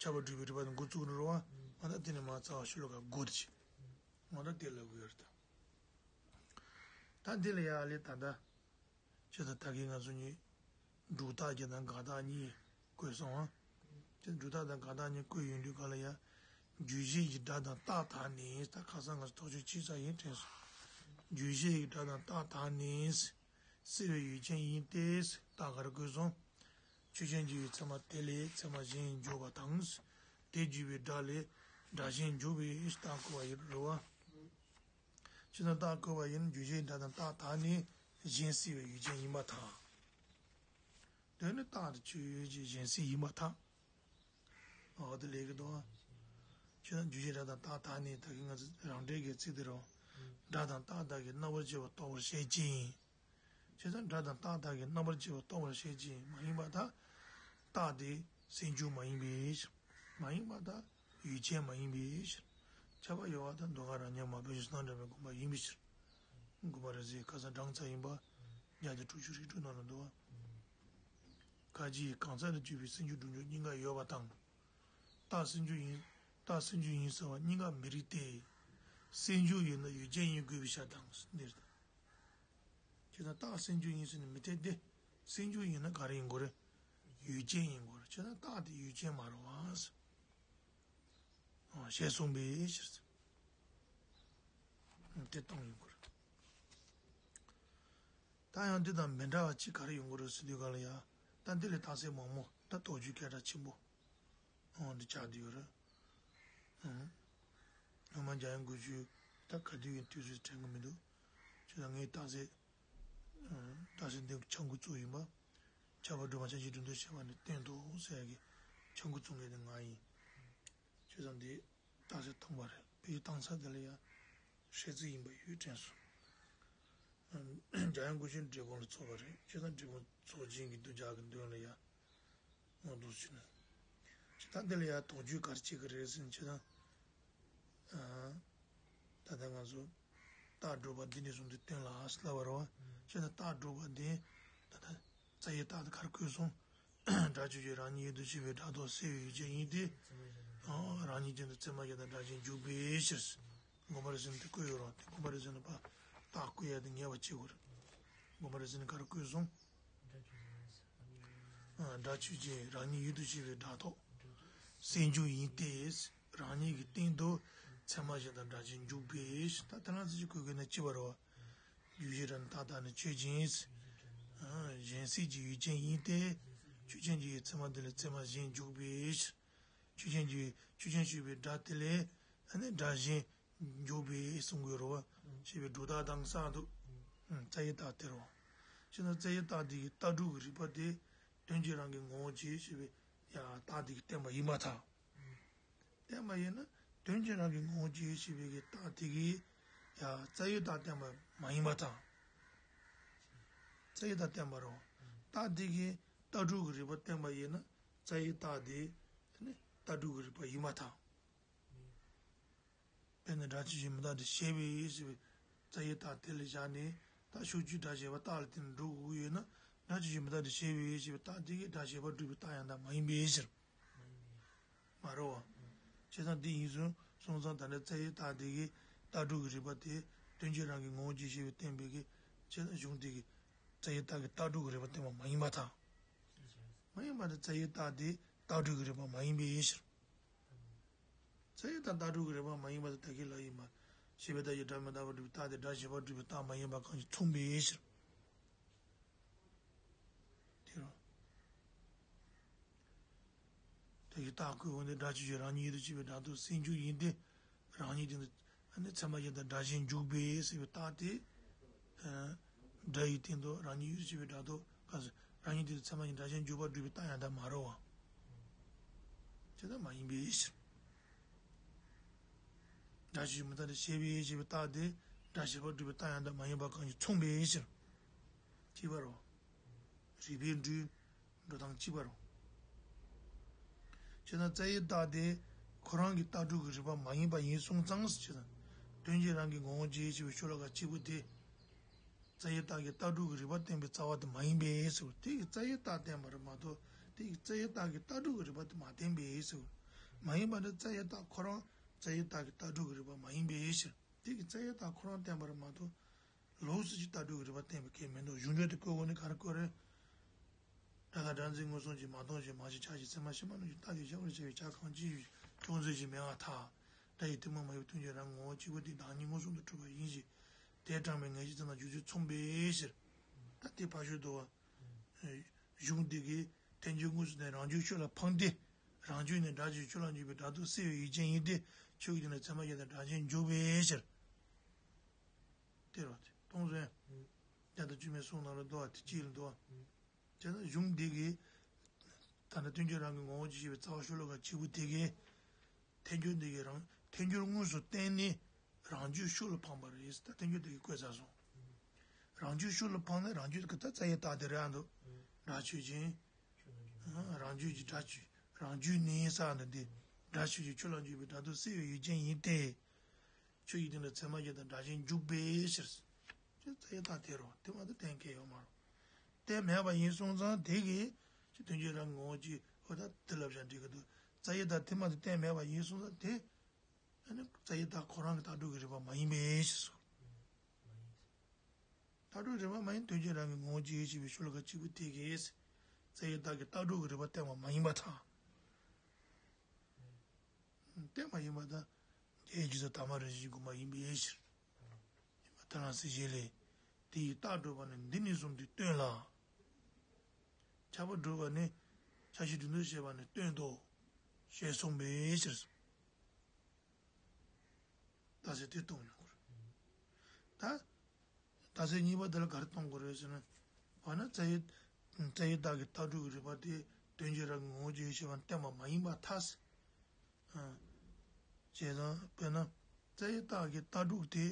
ཁྱབ་པ་སྒྲུབ་པའི་རིགས་པ་དེ་འགོ་བཙུགས་ནས་རེད་བ། ང་ད་དེ་ནས་མར་རྩ་བ་ཤོ་ལོ་ཀ་དགུ་དེ་བྱེད། ང་ད་དེ་ལ་དགོས་ཡོད་རེད་ད། ད་འདི་ལ་ཡ་ཨ་ལེ་ད་ལྟ། ཅི་ད་ད་གིན་ང་ཚོ་གཉིས། སྒྲུབ་རྟགས་ཀྱི་དང་དགག་རྟགས་གཉིས་བཀོད་སོང་ཨ། ཅི་སྒྲུབ་རྟགས་དང་དགག་རྟགས་གཉིས་བཀོད་ཡོང་དུས་ག་ལ་ཡ། རྒྱུ་གཞན་གྱི་སྒྲ་དང་རྟགས་དག་ནི་ད་ཁ་སང་ང་ཚོ་ཐག་གཅོད་བྱས་ཚར་ཡིན་དྲན་སོང་། རྒྱུ་གཞན་གྱི་སྒྲ་དང་རྟགས་དག་ནི། སྲིད་པའི་ཡུལ་ཅན་ཡིན་ཏེ། རྟགས་ག་རེ་བཀོད་སོང་། ཆོས་ཅན་གྱི་ཚད་མ་དེ་ལས་ཚད་མ་གཞན་འཇོག་པ་དང་། དེ་བརྗོད་པའི་སྒྲ་ལས་སྒྲ་གཞན་འཇོག་པའི་རྟགས་བཀོད་པ་ཡིན་རེད་བ། ཅི་ན་རྟགས་བཀོད་པ་ཡིན་རྒྱུ་གཞན་སྒྲ་དང་རྟགས་དག་ནི་གཞན་སྲིད་པའི་ཡུལ་ཅན་ཡིན་པར་ཐལ། དོན་ནི་རྟགས་དེ་ཆོས་ཅན་གཞན་སྲིད་ཡིན་པར་ཐལ། འོ་དེ་ལས་ཀྱི་དོན། ཅི་ན་རྒྱུ་གཞན་སྒྲ་དང་རྟགས་དག་ནི་ད་གིན་ང་ཚོ་རང་འགྲེལ་གྱི་ཚིག་དེ་རོ། སྒྲ་དང་རྟགས་དག་གི་རྣམ་པར་བཅད་པ་རྟོགས་པར་བྱེད་ཅིང་། བྱས་ཙང་སྒྲ་དང་རྟགས་དག་གི་རྣམ་པར་བཅད་པ་རྟོགས་པར་བྱེད་ཅིང་མ་ཡིན་པར་ཐལ། རྟགས་དེ་སེལ་འཇུག་མ་ཡིན་པའི་ཕྱིར། མ་ཡིན་པར་ཐལ། ཡུལ་ཅན་མ་ཡིན་པའི་ཕྱིར། ཁྱབ་པ་ཡོད་པར་ཐལ། འདོད་ཁམས་རང་ཉིད་མ་བུ་ཞིག་སྣང་འདྲ་བའི་དགོངས་པ་ཡིན་པའི་ཕྱིར། དགོངས་པ་རེ་ཟེར་ཁ་སང་དྲངས་ཚར་ཡིན་པ། བརྒྱ་དང་དྲུག་ཅུ་རེ་དྲུག་ནང་ལ་འདུག་བ། ཁ་ཅིག་གང་ཟག་ཏུ་གྱུར་པའི་སེལ་འཇུག་སྒྲུབ་འཇུག་གཉིས་ཀ་ཡོད་པ་དང་། རྟགས་སེལ་འཇུག་ཡིན། རྟགས་སེལ་འཇུག་ཡིན་ཟེར་བ་གཉིས་ཀ་མི་རིགས་ཏེ། སེལ་འཇུག་ཡིན་ན་ཡུལ་ཅན་ཡིན་དགོས་པའི་ཕྱིར་དང་འདིར། ཁྱེད་ཚོ་རྟགས་སེལ་འཇུག་ཡིན་ཟེར་ནས་མི་འཐད་དེ། སེལ་འཇུག་ཡིན་ན་ག་རེ་ཡིན་དགོས་རེད། ཡུལ་ཅན་ཡིན་དགོས་རེད། ཁྱེད་ཚོ་རྟགས་དེ་ཡུལ་ཅན་མ་རེད་བ། ཞེས་གསུངས་པའི་ཕྱིར། དེ་སྟོང་ཡིན་དགོས་རེད། ད་ཡང་འདི་དང་མི་འདྲ་བ་གཅིག་ག་རེ་ཡོང་གི་རེད་ཟེར་དུས་ག་ལ་ཡ། ད་འདི་ལས་རྟགས་གསལ་མང་པོ་ད་དོགས་གཅོད་སྐད་གྲགས་ཆེན་པོ། འོ་འདི་ཆགས་བསྡད་ཡོད་རེད། ཨང་། སྔོན་མ་འཇམ་དབྱངས་དགོས་ཆོས་ད་ག་དུས་ཡིན་དུས་སུ་དྲན་གི་མི་འདུག་ཁྱོད་ད་ངའི་རྟགས་གསལ། ཨང་། རྟགས་གསལ་འདི་ཆང་ཁུ་བཙུགས་ཡིན་པ། ཁྱབ་པ་སྒྲུབ་པ་ཆ་ཤས་དོན་དུ་བྱེད་པ་ནི་སྟོན་ཏོ་ཟེར་གི་ཆང་ཁུ་བཙུགས་མཁན་དེ་ང་ཡིན། ཁྱོད་ད་འདི་རྟགས་གསལ་ཐོང་པ་རེད། བོད་ཀྱི་གཏམ་ས་དེ་ལ་ཡ་ཧྲེ་ཙི་ཡིན་པ་ཡོད་དྲན་སོང་། འཇམ་དབྱངས་སྐུ་ཆེན་འབྲས་སྤུངས་ལ་ཚོགས་པ་རེད། བྱས་ཙང་འབྲས་སྤུངས་ཚོགས་ཆེན་གྱི་གདུལ་བྱ་གི་མདུན་ལ་ཡ་མངོན་རྟོགས་ཞུས་ན། ཇི་ལྟར་འདི་ལ་ཡང་དོགས་གཅོད་ག་རེ་བྱེད་ཀྱི་རེད་ཟེར་ན། ཇི་ལྟར་ད་ལྟ་ང་ཚོ་རྟགས་སྒྲུབ་པ་འདི་ནས་བཟུང་སྟེ་སྟོན་ལ་ཟེར་ལབ་པ་རེད་བ། ཇི་ལྟར་རྟགས་སྒྲུབ་པ་འདི་ད་ལྟ་རྩ་བའི་རྟགས་དེ་ག་རེ་བཀོད་སོང་། སྒྲ་ཆོས་ཅན། རང་ཉིད་ཡུལ་དུ་བྱེད་པའི་སྒྲ་རྟོག་སེལ་བའི་ཡུལ་ཅན་ཡིན་ཏེ། རང་ཉིད་ཀྱང་ཚད་མ་གཞན་དང་སྒྲ་གཞན་འཇུག་པའི་ཕྱིར། དགོངས་པ་རེད་ཟེར་ན་དེ་བཀོད་ཡོད་རེད་བ། དེ་དགོངས་པ་རེད་ཟེར་ན་ཕར་རྟགས་བཀོད་ཡ་དེ་ངེས་པ་བྱེད་དགོས་རེད། དགོངས་པ་རེད་ཟེར་ན་ག་རེ་བཀོད་སོང་། སྒྲ་ཆོས་ཅན། རང་ཉིད་ཡུལ་དུ་བྱེད་པའི་སྒྲ་རྟོག་སེལ་འཇུག་ཡིན་ཏེ། རང་ཉིད་ཀྱི་སྟེང་དུ་ཚད་མ་གཞན་དང་སྒྲ་གཞན་འཇུག་པའི་ཕྱིར། ད་དེ་ལ་ཚིག་གཅིག་བཀོད་དགོས་ན་ཅི་བ་རེད་བ། རྒྱུ་གཞན་རང་རྟག་དང་ནི་ཆོས་ཅན། གཞན་སེལ་གྱི་ཡུལ་ཅན་ཡིན་ཏེ། ཆོས་ཅན་གྱི་ཡུལ་ཚད་མ་དེ་ལས་ཚད་མ་གཞན་འཇུག་པའི་ཕྱིར། ཆོས་ཅན་གྱི་ཡུལ་ཆོས་ཅན་ཞེས་པའི་སྒྲ་དེ་ལས་ཨ་ནི་སྒྲ་གཞན་འཇུག་པའི་གསུང་དགོས་རེད་བ། ཞེས་པའི་སྒྲོ་བཏགས་དང་གསང་དུ། རྩ་བའི་རྟགས་དེ་རེད་བ། ཅེ་ན་རྩ་བའི་རྟགས་དེ་གི་རྟགས་སྒྲུབ་ཀྱི་རིགས་པ་དེ་དོན་གྱིས་རང་གི་ངོ་བོ་ཉིད་ཅེས་པའི་ཡང་རྟགས་དེ་གིས་བསྟན་པ་ཡིན་པར་ཐལ། བསྟན་པ་ཡིན་ན་དོན་གྱིས་རང་གི་ངོ་བོ་ཉིད་ཅེས་པའི་གི་རྟགས་དེ་གིས་ཡང་རྩ་བའི་རྟགས་བསྟན་པ་མ་ཡིན་པར་ཐལ། རྩ་བའི་རྟགས་བསྟན་པ་རེད་བ། རྟགས་དེ་གིས་རྟགས་སྒྲུབ་ཀྱི་རིགས་པ་བསྟན་པ་ཡིན་ན་རྩ་བའི་རྟགས་དེ་ནི་རྟགས་སྒྲུབ་ཀྱི་རིགས་པ་ཡིན་པར་ཐལ། དཔེར་ན་སྒྲ་ཆོས་ཅན་མི་རྟག་སྟེ་ཞེས་པའི་ཞེས་པའི་རྩ་བའི་རྟགས་དེ་ལ་བཞག་ནས་ད་ཕྱོགས་ཆོས་སྒྲ་བྱས་པ་རྟགས་ལ་བརྟེན་ནས་འགྲོ་དགོས་ཀྱི་ཡོད་ན། སྒྲ་ཆོས་ཅན་མི་རྟག་སྟེ་ཞེས་པའི་ཞེས་པའི་རྟགས་དེ་གིས་སྒྲ་བྱས་པ་སྒྲུབ་པའི་རྟགས་ཡང་དག་མ་ཡིན་པའི་ཕྱིར། མ་རེད་བ། བྱས་ཙང་འདི་ཡིན་ཙང་སོང་ཙང་ད་ནི་རྩ་བའི་རྟགས་དེ་གིས་རྟགས་སྒྲུབ་ཀྱི་རིགས་པ་དེ་དོན་གྱིས་རང་གི་ངོ་བོ་ཉིད་ཅེས་པའི་བསྟན་པའི་གི་བྱས་ཙང་གཞུང་དེ་གིས་རྩ་བའི་རྟགས་ཀྱིས་རྟགས་སྒྲུབ་ཀྱི་རིགས་པ་བསྟན་པ་མ་ཡིན་པར་ཐལ། མ་ཡིན་པ་དེ་རྩ་བའི་རྟགས་དེ་རྟགས་སྒྲུབ་ཀྱི་རིགས་པ་མ་ཡིན་པའི་ཕྱིར། རྩ་བའི་རྟགས་རྟགས་སྒྲུབ་ཀྱི་རིགས་པ་མ་ཡིན་པ་དེ་ད་གིན་ལ་ཡིན་པ། ཞེས་པའི་རྟགས་ཀྱིས་སྒྲ་མི་རྟག་པར་སྒྲུབ་པའི་རྟགས་དེ་སྒྲ་བྱས་པ་སྒྲུབ་པའི་རྟགས་མ་ཡིན་པ་གང་ཞིག་མཚུངས་པའི་ཕྱིར། དེ་རུ། དེ་གི་རྟགས་བཀོད་འོང་སྟེ་སྒྲ་ཆོས་ཅན་རང་ཉིད་ཡུལ་དུ་བྱེད་པའི་སྒྲ་རྟོག་སེལ་འཇུག་ཡིན་ཏེ། རང་ཉིད་དེ་ནི་ཚད་མ་གཞན་དང་སྒྲ་གཞན་འཇུག་པའི་ཟེར་བའི་རྟགས་དེ། སྒྲ་ཡི་སྟེང་དུ་རང་ཉིད་ཡུལ་དུ་བྱེད་པའི་སྒྲ་རྟོག་ག་ཟེར། རང་ཉིད་དེ་ཚད་མ་གཞན་སྒྲ་གཞན་འཇུག་པ་སྒྲུབ་པའི་རྟགས་ཡང་དག་མ་རེད་བ། ཇི་ལྟར་མ་ཡིན་པའི་ཕྱིར། སྒྲ་ཆོས་ཅན་མི་རྟག་སྟེ་ཞེས་པའི་ཞེས་པའི་རྟགས་དེ་སྒྲ་བྱས་པ་སྒྲུབ་པའི་རྟགས་ཡང་དག་མ་ཡིན་པ་གང་ཞིག་མཚུངས་པའི་ཕྱིར། གཅིག་པ་རེད་བ། རིགས་པས་འགྲུབ། འགྲོ་སྟངས་གཅིག་པ་རེད། བྱས་ན་རྩ་བའི་རྟགས་དེ་ཁོ་རང་གི་རྟགས་སྒྲུབ་ཀྱི་རིགས་པ་མ་ཡིན་པ་ཡིན་སོང་ཙང་ཟེར་ན། དོན་གྱིས་རང་གི་ངོ་བོ་ཉིད་ཅེས་པའི་ཤོ་ལོ་ཀ་གཅིག་པུ་དེ། རྩ་བའི་རྟགས་ཀྱིས་རྟགས་སྒྲུབ་ཀྱི་རིགས་པ་བསྟན་པའི་རྩ་བ་དེ་མ་ཡིན་པས་ཟེར་བ་དེ་གིས་རྩ་བའི་རྟགས་བསྟན་པ་རེད་མ་གཏོགས་དེ་གིས་རྩ་བའི་རྟགས་ཀྱིས་རྟགས་སྒྲུབ་ཀྱི་རིགས་པ་དེ་མ་བསྟན་པས་ཟེར་བ། མ་ཡིན་པ་ནི་རྩ་བའི་རྟགས་ཁོ་རང་རྩ་བའི་རྟགས་ཀྱིས་རྟགས་སྒྲུབ་ཀྱི་རིགས་པ་མ་ཡིན་པའི་ཕྱིར། དེ་གིས་རྩ་བའི་རྟགས་ཁོ་རང་བསྟན་པ་རེད་མ་གཏོགས། ལོགས་སུ་ཅིག་རྟགས་སྒྲུབ་ཀྱི་རིགས་པ་བསྟན་པའི་སྐད་མི་འདུག་གཞུང་འགྲེལ་དུ་བཀོད་དགོས་ནི་ག་རེ་བཀོད་རེད། སྒྲ་དང་སྒྲ་འཛིན་མངོན་སུམ་གྱིས་མ་མཐོང་ཞིང་མ་ཤེས་བྱ་ཞིང་སེམས་མ་ཤེས་པ་རྣམས་ཀྱིས་རྟགས་ཀྱི་ཁྱད་པར་བྱས་པའི་ཆ་གང་ཅིའང་ཅུང་ཟད་ཅིག་མེད་པར་ཐལ། སྒྲ་ཡི་ཐུན་མོང་མ་ཡིན་པའི་དོན་གྱིས་རང་ངོ་བོ་གཅིག་པུ་དེའི་བདག་ཉིད་མངོན་སུམ་དུ་གྲུབ་པ་ཡིན་ཞིང་། དེ་དྲངས་པའི་ངེས་ཤེས་ཙམ་དང་རྗེས་སུ་མཚུངས་པའི་ཕྱིར། ད་དེ་ཕར་ཞོག་འདུག་བ། གཞུང་འདི་གིས་ཐལ་འགྱུར་དངོས་སུ་བསྟན་རང་རྒྱུད་ཤུགས་ལ་འཕངས་ཏེ། རང་རྒྱུད་ནི་སྒྲ་ཆོས་ཅན་ཤུགས་ལ་འཇུག་པའི་སྒྲ་རྟོག་སེལ་བའི་ཡུལ་ཅན་ཡིན་ཏེ། ཆོས་ཀྱི་དོན་ལ་ཚད་མ་གཞན་དང་སྒྲ་གཞན་འཇུག་པའི་ཕྱིར། དེ་རེད་བ། དེ་མཐོང་སོང་ཡ། བརྒྱ་དང་བཅུ་མེད་གསུམ་ནང་ལ་འདུག་བ། དེ་གཅིག་ལ་འདུག་བ། བྱས་ན་གཞུང་འདི་གིས་ད་ལྟ་དོན་གྱིས་རང་གི་ངོ་བོ་ཉིད་ཅེས་པའི་རྩ་བ་ཤོ་ལོ་ཀ་གཅིག་པུ་དེ་གིས། ཐལ་འགྱུར་འདི་གིས་རང་ཐལ་འགྱུར་དངོས་སུ་བསྟན་ནས་རང་རྒྱུད་ཤུགས་ལ་འཕངས་པ་རེད། ད་ཐལ་འགྱུར་འདི་གིས་བཀོད་ཚར་སོང་། རང་རྒྱུད་ཤུགས་ལ་འཕངས་ནས་རང་རྒྱུད་ཀྱི་ད་རྩ་བའི་རྟགས་དེ་རེད་ཨ་འདུག་སྒྲ་ཆོས་ཅན། རང་རྒྱུད་ཀྱི་སྒྲ་ཆོས། རང་རྒྱུད་ནི་ས་འདི་འདི། སྒྲ་ཆོས་ཅན་ཤུགས་ལ་འཇུག་པའི་སྒྲ་རྟོག་སེལ་བའི་ཡུལ་ཅན་ཡིན་ཏེ། ཆོས་ཀྱི་དོན་ལ་ཚད་མ་གཞན་དང་སྒྲ་གཞན་འཇུག་པའི་ཕྱིར། ཅེས་རྩ་བའི་རྟགས་དེ་རེད་བ། དེ་མ་གཏོགས་གཏན་འཁེལ་ཡོད་མ་རེད། གཏན་མེད་པ་ཡིན་སོང་ཙང་དེ་གིས་ཅི་དོན་གྱིས་རང་ངོ་བོ་ཉིད་ཅེས་འོ་ད་དེ་ལབ་བཞག་འགྲིག་གི་འདུག་རྩ་བའི་རྟགས་དེ་མ་གཏོགས་གཏན་མེད་པ་ཡིན་སོང་ཙང་དེ། ཨ་ནི་རྩ་བའི་རྟགས་ཁོ་རང་གི་རྟགས་སྒྲུབ་ཀྱི་རིགས་པ་མ་ཡིན་པའི་ཕྱིར་སོ། རྟགས་སྒྲུབ་རིགས་པ་མ་ཡིན་དོན་གྱིས་རང་གི་ངོ་བོ་ཉིད་ཅེས་པའི་ཤོ་ལོ་ཀ་གཅིག་པུ་དེ་གིས། རྩ་བའི་རྟགས་ཀྱིས་རྟགས་སྒྲུབ་ཀྱི་རིགས་པ་བསྟན་པ་མ་ཡིན་པར་ཐལ། བསྟན་པ་ཡིན་པ་དང་། དེའི་རྒྱུ་མཚན་དང་པ་རང་བཞིན་གྱིས་བསྒོམ་པ་ཡིན་པའི་ཕྱིར། ཡིན་པ་ཐལ་ཟེར་བཞེད་ལས། དེ་ཡི་རྟགས་སྒྲུབ་པ་ནི་འདི་ནས་བཟུང་སྟེ་སྟོན་ལ། ཁྱབ་པ་སྒྲུབ་པ་ནི། ཁྱབ་བྱེད་སྒྲུབ་འདོད་བྱེད་པ་ནི་སྟོན་ཏོ། ཞེས་གསུངས་པའི་ཕྱིར། རྟགས་གསལ་དེ་གཏོང་ཡོང་གི་རེད། ད། རྟགས་གསལ་གཉིས་པ་དེ་ལ་ག་རེ་གཏོང་དགོས་རེད་ཟེར་ན། འོ་ན་རྩ་བའི། རྩ་བའི་རྟགས་ཀྱི་རྟགས་སྒྲུབ་ཀྱི་རིགས་པ་དེ་དོན་གྱིས་རང་གི་ངོ་བོ་ཉིད་ཅེས་པ་བསྟན་པ་མ་ཡིན་པར་ཐལ། ཨ། བྱས་ཙང་དཔེར་ན། རྩ་བའི་རྟགས་ཀྱི་རྟགས་སྒྲུབ་དེ།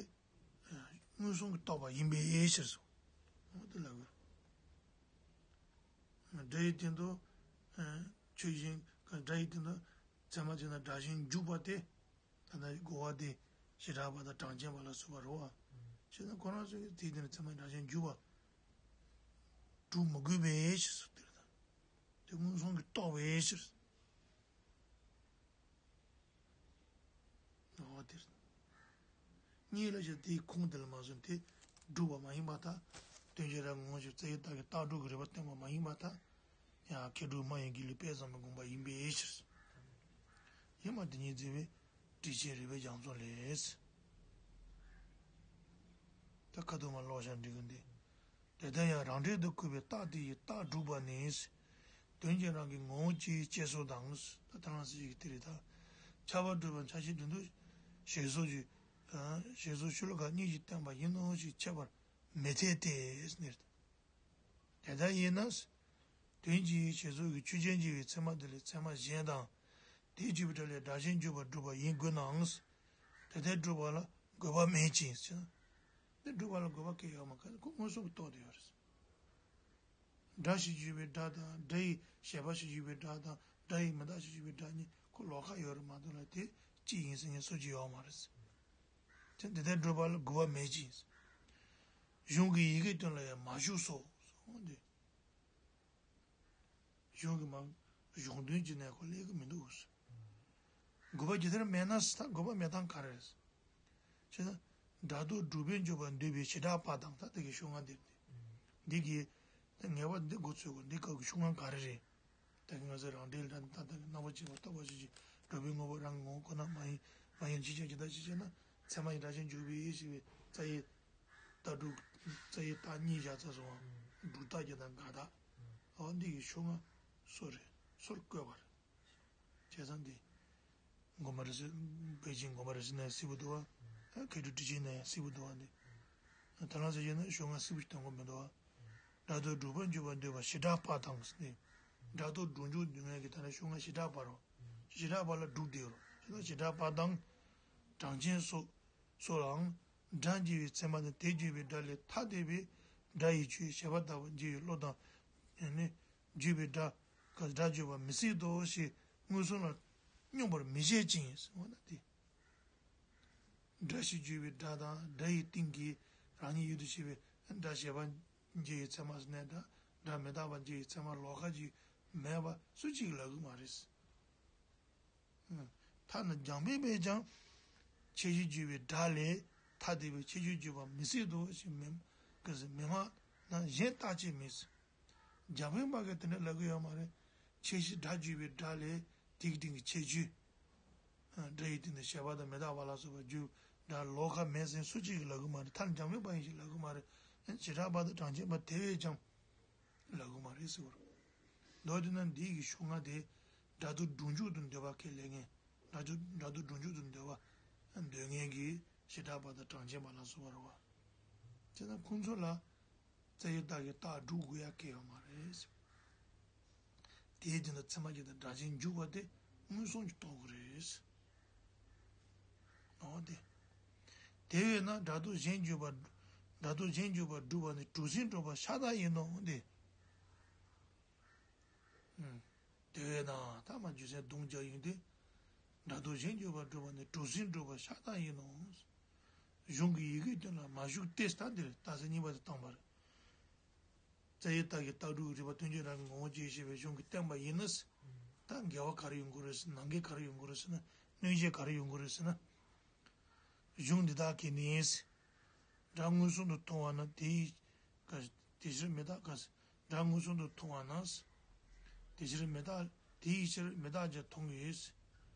ཨ། མངོན་སུམ་གྱིས་རྟོགས་པ་ཡིན་པའི་ཕྱིར་སོ། འོ་དེ་ལ་གོ། སྒྲ་ཡི་སྟེང་དུ་ཆོས་ཅན། སྒྲ་ཡི་སྟེང་དུ་ཚད་མ་ཅན་དང་སྒྲ་གཞན་འཇུག་པ་སྟེ། ད་ལྟ་རྒོལ་བ་དེ་བྱེ་བྲག་པ་དང་གྲངས་ཅན་པ་ལ་སོགས་པ་རེད་བ། བྱས་ན་ཁོ་རང་ཚོ་གིས་དེའི་སྟེང་ནས་ཚད་མ་སྒྲ་གཞན་འཇུག་པ་སྒྲུབ་མི་དགོས་པའི་ཕྱིར་སོ། དེ་རེད་ད། དེ་མངོན་སུམ་གྱིས་རྟོགས་པའི་ཕྱིར། འོ་དེ་རེད། གཉིས་ལ་བྱ་དེའི་ཁུངས་དེ་ལ་མ་སོན་ཏེ་སྒྲུབ་པ་མ་ཡིན་པར་ཐལ། དོན་བྱེད་རང་ངོ་བོ་ཉིད་ཀྱི་རྩ་བའི་རྟགས་ཀྱི་རྟགས་སྒྲུབ་ཀྱི་རིགས་པ་བསྟན་པ་མ་ཡིན་པར་ཐལ། ཡང་མཁས་གྲུབ་སྨྲ་བའི་དགེ་ལུགས་དཔལ་བཟང་པོའི་དགོངས་པ་ཡིན་པའི་ཕྱིར། ཡིན་པ་དེ་ཉིད་འཛིན་པའི་ཊཱིཀ་ཆེན་རིགས་པའི་རྒྱ་མཚོ་ལས། ད་ཁ་ཐུག་མ་ཀློག་བྱ་འགྲིག་གི་འདི། དེ་ལྟར་ཡང་རང་འགྲེལ་དུ་བཀོད་པའི་རྟགས་དེ་ཡི་རྟགས་སྒྲུབ་པ་ནི། དོན་གྱི་རང་གི་ངོ་བོ་སྤྱིའི་དཔྱད་བཟོད་དང་། ད་ཐ་ན་ཟེར་གྱི་དེ་རེད་ད། ཁྱབ་པ་སྒྲུབ་པ་འཆར་གཞི་འདི་འདུ་ཞེས་སོགས་ཀྱི། ཞེས་སོགས་ཤོ་ལོ་ཀ་གཉིས་ཀྱིས་བསྟན་པ་ཡིན་ནོ་ཞེས་འཆད་པར་མི་འཐད་དེ། ཟེར། དེ་ལྟར་ཡིན་ན། དོན་གྱི་ཞེས་སོགས་ཀྱི་ཆོས་ཅན་གྱི་བའི་ཚད་མ་དེ་ལས་ཚད་མ་གཞན་དང་། དེས་བརྗོད་པའི་སྒྲ་ལས་སྒྲ་གཞན་འཇུག་པར་སྒྲུབ་པ་ཡིན་དགོས་ནའང་། དེ་ལྟར་སྒྲུབ་པ་ལ་དགོས་པ་མེད་ཅིང་ཟེར། འདི་སྒྲུབ་པ་ལ་དགོས་པ་གང་ཡང་ཡོད་མ་རེད། ཁོ་མངོན་སུམ་གྱིས་རྟོགས་བསྡད་ཡོད་རེད། སྒྲ་ཞེས་བརྗོད་པའི་སྒྲ་དང་། སྒྲ་ཡི་བྱེད་པ་ཞེས་བརྗོད་པའི་སྒྲ་དང་། སྒྲ་ཡི་མི་རྟག་ཅེས་བརྗོད་པའི་སྒྲ་གཉིས་ཁོ་ལོགས་ཀ་ཡོད་རེད་མ་གཏོགས་ལ་དེ་གཅིག་ཡིན་ཟེར་མཁན་སུ་གཅིག་ཡོད་མ་རེད། དེ་འདི་ལྟར་སྒྲུབ་པ་ལ་དགོས་པ་མེད་ཅིང་། གཞུང་གི་ཡི་གེའི་དོན་ལ་ཡང་མ་ཞུགས་སོ། འདི། གཞུང་གི་མ། གཞུང་དོན་གྱི་གནས་སྐོར་སླེབས་ཀྱི་མི་འདུག། དགོས་པ་ཇི་ལྟར་མེད་ན། ད་དགོས་པ་མེད་སྟངས་ག་རེ་རེད། ཅེ་ན། སྒྲ་རྟོག་སྒྲུབ་པས་འཇོག་པར་འདོད་པའི་བྱེ་བྲག་པ་དང་། ད་དེ་གི་ཤོག་ལྔ་འདིར་ཏེ། འདི་གི། ད་ངེས་པ་འདི་འགོ་ཚུགས་དགོས། འདི་སྐབས་ཀྱི་ཤོག་ལྔ་ག་རེ་རེད། ད་གི་ང་ཚོས་རང་འགྲེལ་ལ་ད་ལྟ་གི་རྣམ་པར་ཕྱེ་བ་རྟོགས་པ་ཞིག་གིས་སྒྲུབ་པའི་དངོས་པོ་རང་གི་ངོ་བོ་ཁོ་ན་མ་ཡིན། མ་ཡིན་ཕྱིར་ཁྱབ་ཇི་ལྟར་ཞིག་ཅེ་ན། ཚད་མ་ཡི་སྒྲ་གཞན་འཇུག་པའི་ཞེས་པའི་རྩ་བའི་རྟགས་སྒྲུབ། རྩ་བའི་རྟགས་གཉིས་བཞག་ཚར་སོང་བ། སྒྲུབ་རྟགས་ཀྱི་དང་འགལ་རྟགས། འོ་འདི་གི་ཤོག་ལྔ་སུ་རེད། སུར་བཀོད་པ་རེད། བྱས་ཙང་འདི། དགོན་པ་རེ་ཟུང་། པེ་ཅིང་དགོན་པ་རེ་ཟུང་ན་ཡང་སྲིད་པ་འདུག་བ། མཁས་གྲུབ་ཊཱིཀ་ཆེན་ན་ཡང་སྲིད་པ་འདུག་བ་འདི། ད་ལན་ཟེར་བྱས་ན་ཤོག་ལྔ་སྲིད་པ་ཞིག་སྟོན་དགོས་མི་འདུག་བ། སྒྲ་རྟོག་སྒྲུབ་པར་འཇོག་པར་འདོད་པ་བྱེ་བྲག་པ་དང་ཟེར་ནས། སྒྲ་རྟོག་སྒྲུབ་འཇུག་འདི་ངེད་ཀྱི་ད་ལན་ཤོག་ལྔ་བྱེ་བྲག་པ་རོ། བྱེ་བྲག་པ་ལ་སྒྲུབ་བསྡད་རོ། བྱེ་བྲག་པ་དང་། གྲངས་ཅན་སོགས་སོགས་ལའང་། སྒྲ་འཇུག་པའི་ཚད་མ་དང་དེས་བརྗོད་པའི་སྒྲ་ལས་ཐ་དད་པའི་སྒྲ་ཡི་ཆོས་བྱེད་པ་ལྟ་བུ་འཇུག་པའི་བློ་དང་། ནི། བརྗོད་པའི་སྒྲ། སྒྲ་བརྗོད་པ་མི་སྲིད་དོ་ཞེས་མངོན་སུམ་ལ་སྙོམས་པར་མི་བྱེད་ཅིང་ཟེར་བ་ན་དེ། སྒྲ་ཞེས་བརྗོད་པའི་སྒྲ་དང་སྒྲ་ཡི་སྟེང་གི་རང་ཉིད་ཡུལ་དུ་བྱེད་པའི་སྒྲ་བྱས་པ་འཇུག་པའི་ཚད་མ་ཟེར་ནས་སྒྲ། སྒྲ་མི་རྟག་པ་འཇུག་པའི་ཚད་མ་ལོགས་ཀ་ཅིག་མེད་པ་སུ་གཅིག་ལབ་ཀྱི་མ་རེད། ཐ་ན་འཇམ་དཔལ་བས་ཀྱང་། ཁྱད་གཞི་བརྗོད་པའི་སྒྲ་ལས་ཐ་དད་པའི་ཁྱད་ཆོས་བརྗོད་པ་མི་སྲིད་དོ་ཞེས་མི། ག་ཟེར། མི་སྨྲ་ན་གཞན་རྟག་ཆད་མེད་ཟེར། འཇམ་དཔལ་མ་གིས་དེ་འདྲ་ལབ་ཀྱི་ཡོད་མ་རེད། ཁྱད་གཞི་སྒྲ་བརྗོད་པའི་སྒྲ་ལས་དེའི་སྟེང་གི་ཁྱད་ཆོས། སྒྲ་ཡི་སྟེང་དུ་བྱས་པ་དང་མི་རྟག་པ་ལ་སོགས་པ་བརྗོད་སྒྲ་ལོགས་ཀ་མེད་ཟེར་སུ་གཅིག་གིས་ལབ་ཀྱི་མ་རེད། ཐ་ན་འཇམ་དཔལ་དཔའ་ཡིས་ཀྱང་ལབ་ཀྱི་མ་རེད། བྱེ་བྲག་པ་དང་གྲངས་ཅན་པ་དེ་བས་ཀྱང་ལབ་ཀྱི་མ་རེད་ཟེར་བ་རེད། མདོར་བསྡུས་ན་འདི་གི་ཤོག་ལྔ་དེ་སྒྲ་རྟོག་སྒྲུབ་འཇུག་ཏུ་འདོད་པ་ཁས་ལེན་མཁན། སྒྲ་རྟོག་སྒྲ་རྟོག་སྒྲུབ་འཇུག་ཏུ་འདོད་པ་འདོད་མཁན་གྱི་བྱེ་བྲག་པ་དང་གྲངས་ཅན་པ་ལ་སོགས་པ་རེད་བ། དེས་ན་ཁོང་ཚོ་ལ་རྩ་བའི་རྟགས་ཀྱི་རྟགས་སྒྲུབ་དགོས་ཡ་གང་ཡང་ཡོད་མ་རེད། དེའི་སྟེང་དུ་ཚད་མ་གཞན་དང་སྒྲ་གཞན་འཇུག་པ་དེ་མངོན་སུམ་གྱིས་རྟོགས་དགོས་རེད། འོ་དེ། དེ་བས་ན་སྒྲ་རྟོག་གཞན་འཇུག་པ། སྒྲ་རྟོག་གཞན་འཇུག་པ་སྒྲུབ་པ་ནི་གྲུ་གཟིངས་སྒྲུབ་པ་ཤ་སྟག་ཡིན་ནོ་དེ། ཨུམ། དེ་བས་ན་ད་མ་རྒྱུ་མཚན་དུང་རྒྱག་ཡོང་དུས། སྒྲ་རྟོག་གཞན་འཇུག་པ་སྒྲུབ་པ་ནི་གྲུ་གཟིངས་སྒྲུབ་པ་ཤ་སྟག་ཡིན་ནོ། གཞུང་གི་ཡི་གེའི་དོན་ལ་མ་ཞུགས་ཏེ། ད་འདིར་རྟགས་གསལ་གཉིས་པ་དེ་བཏང་བ་རེད། རྩ་བའི་རྟགས་ཀྱི་རྟགས་སྒྲུབ་ཀྱི་རིགས་པ་དོན་གྱི་རང་གི་ངོ་བོ་ཅན་ཞེས་པའི་གཞུང་གིས་བསྟན་པ་ཡིན་ན། ད་འགལ་བ་ག་རེ་ཡོང་གི་རེད་ཟེར་ན། ནང་འགལ་ག་རེ་ཡོང་གི་རེད་ཟེར་ན། གནོད་བྱེད་ག་རེ་ཡོང་གི་རེད་ཟེར་ན། གཞུང་འདི་དག་གིས་ནི། སྒྲ་མངོན་སུམ་དུ་མཐོང་བ་ན་དེའི། དེ་ཕྱིར་མི་རྟག་ག་སྒྲ་མངོན་སུམ་དུ་མཐོང་བ་ན། དེ་ཕྱིར་མི་རྟག་དེའི་ཕྱིར་མི་རྟག་ཅེས་མཐོང་ངེས།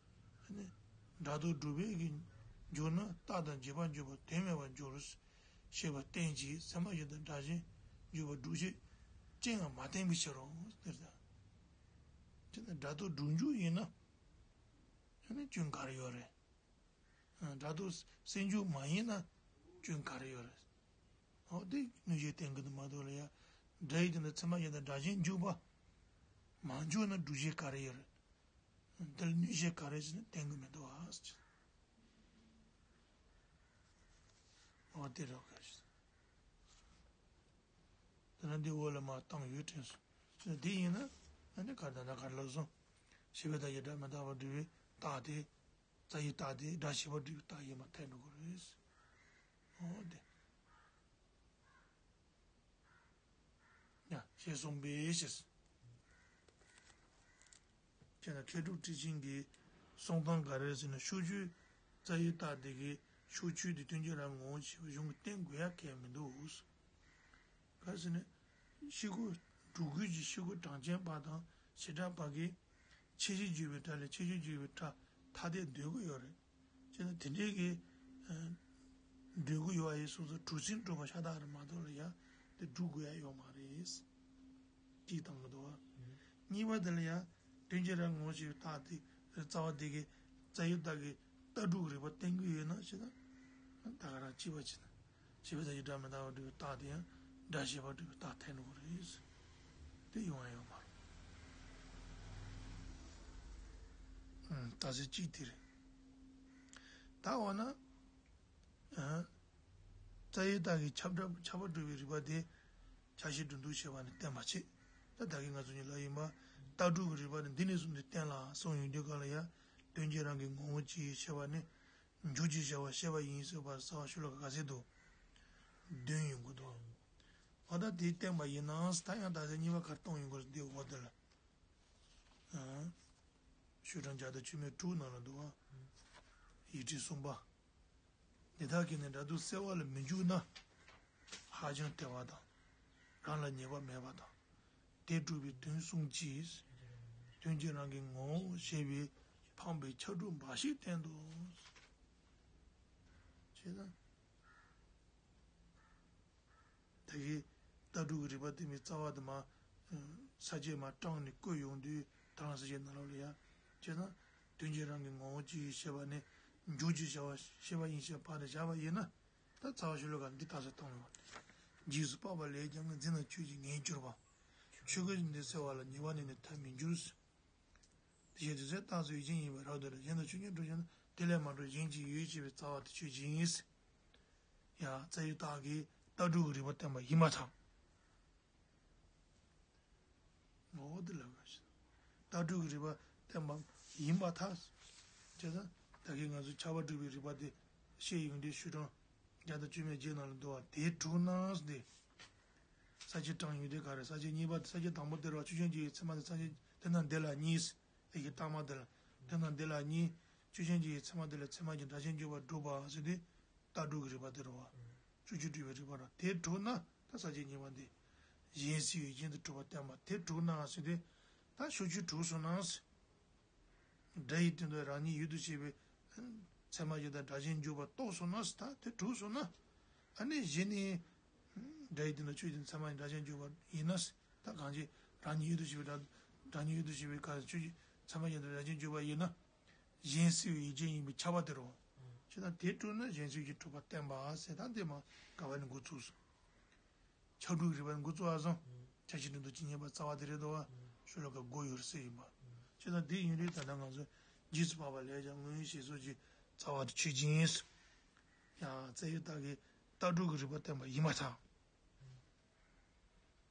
ནི། སྒྲ་རྟོག་སྒྲུབ་པའི་གི་འཇུག་ན་རྟགས་དང་རྗེས་དཔག་འཇུག་པ་དོན་མེད་པར་འགྱུར། ཞེས་པ་བསྟན་ཅིང་ཚད་མ་གཞན་དང་སྒྲ་གཞན་འཇུག་པ་སྒྲུབ་བྱེད་ཅན་ཡང་མ་བསྟན་པའི་ཕྱིར་རོ། དེ་ལྟར། དེ་ནི་སྒྲ་རྟོག་སྒྲུབ་འཇུག་ཡིན་ན། ཨ་ནི་སྐྱོན་ག་རེ་ཡོད་རེད། སྒྲ་རྟོག་སེལ་འཇུག་མ་ཡིན་ན་སྐྱོན་ག་རེ་ཡོད་རེད། འོ་དེ་གནོད་བྱེད་བསྟན་གྱི་འདུག་མ་གཏོགས་ལ་ཡ། སྒྲ་ཡི་དོན་དུ་ཚད་མ་གཞན་དང་སྒྲ་གཞན་འཇུག་པ། མ་འཇུག་ན་སྒྲུབ་བྱེད་ག་རེ་ཡོད་རེད། འདིར་གནོད་བྱེད་ག་རེ་ཟེར་ན་བསྟན་གྱི་མི་འདུག་ཨ། མ་དེ་རག་ག་ཞིག་དེ་ན་འདི་འོག་ལ་མ་བཏང་ཡོད་དྲན་སོང་། དེ་ཡིན་ན་ཨ་ནི་གར་ད་ན་གར་ལ་སོང་། ཞེས་པའི་ད་ཡི་སྒྲ་མི་རྟག་པར་སྒྲུབ་པའི་རྟགས་དེ། རྩ་བའི་རྟགས་དེ་སྒྲ་ཞེས་པ་སྒྲུབ་པའི་རྟགས་ཡིན་པ་ཐལ་འགྲོ་གི་རེད། འོ་དེ། ཡ། ཞེས་གསུངས་པའི་ཕྱིར། ཅེ་ན་མཁས་གྲུབ་ཁྲིད་ཆེན་གྱི་གསུང་སྟངས་ག་རེ་ཟེར་ན། ཕྱོགས་ཆོས་རྩ་བའི་རྟགས་དེ་གའི་ཕྱོགས་ཆོས་དེ་དོན་གྱི་རང་ངོ་བོ་ཞེས་པ་གཞུང་གིས་བསྟན་དགོས་ཡ་གང་ཡང་མི་འདུག་ག་རེ་ཟེར་ན། ཤེས་སྒོ། སྒྲུབ་དགོས་ཀྱི་ཤེས་སྒོ་གྲངས་ཅན་པ་དང་བྱེ་བྲག་པ་གིས་ཁྱད་ཆོས་བརྗོད་པའི་སྒྲ་ལས་ཁྱད་ཆོས་བརྗོད་པའི་སྒྲ་ཐ་དད་འདོད་ཀྱི་ཡོད་རེད། བྱས་ན་དེ་འདྲའི་གི་འདོད་ཀྱི་ཡོད་པ་ཡིན་སོང་ཙང་གྲུབ་ཟིན་གྲུབ་པ་ཤ་སྟག་རེད་མ་གཏོགས་ལ་ཡ་དེ་སྒྲུབ་དགོས་ཡ་ཡོད་མ་རེད། གཅིག་བཏང་གི་འདུག་བ། གཉིས་པ་དེ་ལ་ཡ་དོན་གྱི་རང་ངོ་ཞེས་པའི་རྟགས་དེ་རྩ་བ་དེ་གའི་རྩ་བའི་རྟགས་ཀྱི་ལྟ་གྲུབ་རིགས་པ་བསྟན་གྱི་ཡོད་ན་ཞེ་ན། ད་ག་རང་གཅིག་པ་བྱས་ན། ཞེས་པའི་ད་ཡི་སྒྲ་མི་རྟག་པར་སྒྲུབ་པའི་རྟགས་དེ་ཡང་སྒྲ་ཞེས་པ་སྒྲུབ་པའི་རྟགས་ཐལ་འགྲོ་གི་རེད། དེ་ཡོང་ཡ་ཡོད་མ་རེད། ཨང་། རྟགས་གསལ་གཅིག་དེ་རེད། ད་འོ་ན། ཨང་། རྩ་བའི་རྟགས་ཀྱི་ཁྱབ་བསྒྲགས་ཁྱབ་པ་སྒྲུབ་པའི་རིགས་པ་དེ་ཁྱབ་བྱེད་སྒྲོ་འདོགས་བྱས་པ་ནི་བསྟན་པ་བྱེད། ད་ད་གིན་ང་ཚོ་གཉིས་ལབ་ཡིན་པ། ལྟ་གྲུབ་ཀྱི་རིགས་པ་ནི་འདི་ནས་བཟུང་སྟེ་བསྟན་ལ་གསུངས་ཡོང་དུས་གང་ལ་ཡ། དོན་གྱི་རང་གི་ངོ་བོ་ཅི་ཡིན་ཞེས་པ་ནི། འཇུག་ཅེས་བྱ་བ་ཤེས་པ་ཡིན་ཟེར་བ་རྩ་བ་ཤུ་ལ་ག་ག་ཚད་འདུག་བདུན་ཡོང་གི་འདུག་འོ་ད་དེ་བསྟན་པ་ཡིན་ནའང་ད་ཡང་ད་ཚད་གཉིས་པ་ག་རེ་གཏོང་ཡོང་གི་རེད་འདི་འོ་དེ་ལ། ཨང་། ཤུ་གྲངས་བརྒྱ་དང་བཅུ་མེད་དྲུག་ནང་ལ་འདུག་ཨ། ཡིག་ཕྲེང་གསུམ་པ། འདི་དག་གིས་ནི་སྒྲ་དུ་གསལ་བ་ལ་མི་འཇུག་ན། ཧ་ཅང་ཐལ་བ་དང་། རང་ལ་ཉེས་པ་མེད་པ་དང་། དེ་སྒྲུབ་པའི་དོན་གསུངས་ཀྱིས། དོན་གྱི་རང་གི་ངོ་བོ་ཞེས་པའི་འཕངས་པའི་ཁྱབ་སྒྲོ་འབའ་ཞིག་བསྟན་ཏོ། ཞེས་དང་། ད་གིན་ལྟ་གྲུབ་ཀྱི་རིགས་པ་བསྟན་པའི་རྩ་བ་དེ་མ། ས་བཅད་མ་དྲངས་ནས་བཀོད་ཡོང་དུས་ད་རང་ས་བཅད་ནང་ལོགས་ལ་ཡ། བྱས་ན། དོན་གྱི་རང་གི་ངོ་བོ་ཅི་ཡིན་ཞེས་པ་ནི། འཇུག་ཅེས་བྱ་བ་ཤེས་པ་ཡིན་ཞེས་པ་དེ་བཞག་པ་ཡིན་ན། ད་རྩ་བ་ཤུ་ལ་ག་འདི་ལྟ་ས་གཏོང་ལ། རྗེས་སུ་དཔག་པ་ལས་ཀྱང་ངོས་འཛིན་ན་ཆོས་ཀྱི་ངེས་གྱུར་པ། ཆོས་སྐུ་འདི་གསལ་བ་ལ་ཉེས་པ་ནི་ནི་ཐལ་མི་འགྱུར། དེ་བཞིན་དུ་ཚེ་རྟགས་སུ་ཡུལ་ཅན་ཡིན་པའི་རབ་ཏུ་ལ་གཞན་དང་ཆོས་ཅན་གྲུབ་ཀྱང་ན་དེ་ལས་མ་གྲུབ་གཞན་གྱི་ཡུལ་ཞེས་པའི་རྩ་བ་དེ་ཆོས་ཅན་ཡིན། ཡང་རྩ་བའི་རྟགས་ཀྱིས་ལྟ་གྲུབ་ཀྱི་རིགས་པ་བསྟན་པ་ཡིན་པར་ཐལ། འོ་དེ་ལ་དགོས་ཤིང་། ལྟ་གྲུབ་ཀྱི་རིགས་པ་བསྟན་པ་ཡིན་པར་ཐལ། བྱས་ཙང་ད་གིན་ང་ཚོས་ཁྱབ་པ་སྒྲུབ་པའི་རིགས་པ་དེ་བཤད་ཡོང་དུས་ཤུ་གྲངས་བརྒྱ་དང་བཅུ་མེད་བརྒྱད་ནང་ལ་འདུ་བ་དེ་དྲུག་ནང་དེ། ས་བཅད་དྲངས་ཡོང་དུས་ག་རེ་ས་བཅད་གཉིས་པ་དེ་ས་བཅད་དང་པོ་དེ་རུ་ཆོས་ཅན་གྱི་ཚད་མ་དེ་ས་བཅད་དེ་ན་འདི་ལ་གཉིས། དེ་གི་རྟགས་མ་དེ་ལ་དེ་ན་འདི་ལ་གཉིས། ཆོས་ཅན་གྱི་ཚད་མ་དེ་ལ་ཚད་མ་གྱི་སྒྲ་གཞན་འཇུག་པ་སྒྲུབ་པ་ཟེར་དུས། ལྟ་གྲུབ་ཀྱི་རིགས་པ་དེ་རེད་བ། ཕྱོགས་ཆོས་སྒྲུབ་པའི་རིགས་པ་ར་དེ་དྲུག་ན་ད་ས་བཅད་གཉིས་པ་འདི། གཞན་སེལ་བའི་རྒྱན་དུ་གྲུབ་པ་བསྟན་པ་དེ་དྲུག་ན་ཟེར་དུས། ད་ཕྱོགས་ཆོས་དྲུག་སོང་ན། སྒྲ་ཡི་སྟེང་དུ་རང་ཉིད་ཡུལ་དུ་བྱེད་པའི་ཚད་མ་གཞན་དང་སྒྲ་གཞན་འཇུག་པ་རྟོགས་སོང་ན་ད་དེ་དྲུག་སོང་ན། ཨ་ནི་གཞི་ནས་སྒྲ་ཡི་སྟེང་དུ་ཆོས་ཅན་ཚད་མ་གཞན་སྒྲ་གཞན་འཇུག་པ་ཡིན་ན་ད་གང་ཅི་རང་ཉིད་ཡུལ་དུ་བྱེད་པའི་སྒྲ་སྒྲ་ཉིད་ཡུལ་དུ་བྱེད་པའི་སྐབས་སུ་ཆོས་ཅན་ཚད་མ་གཞན་དང་སྒྲ་གཞན་འཇུག་པ་ཡིན་ན། གཞན་སེལ་བའི་ཡུལ་ཅན་ཡིན་པས་ཁྱབ་པ་དེ་རེད། བྱས་ཙང་དེ་དྲུག་ནི་གཞན་སེལ་གྱིས་གྲུབ་པ་བསྟན་པ་ཟེར་ད་འདི་མ་ག་བ་ནས་འགོ་ཚུགས་སོང་། ཁྱབ་སྒྲུབ་ཀྱི་རིགས་པ་ནས་འགོ་ཚུགས་པ་སོང་། ཁྱད་ཆོས་སྒྲོ་འདོགས་ཀྱི་ངེས་པ་རྩ་བ་དེ་རེད་དོ། ཤུ་ལ་ག་སྒོ་ཡོད་ཟེར་ཡིན་པ། བྱས་ཙང་འདི་ཡིན་དུས་ད་ལྟ་ང་ཚོས་རྗེས་སུ་དཔག་པ་ལས་ཀྱང་ངོ་བོ་ཞེས་སོགས་ཀྱི་རྩ་བ་དེ་ཆོས་ཅན། ཡང་རྩ་བའི་རྟགས་ཀྱིས་ལྟ་གྲུབ་ཀྱི་རིགས་པ་བསྟན་པ་ཡིན་པར་ཐལ།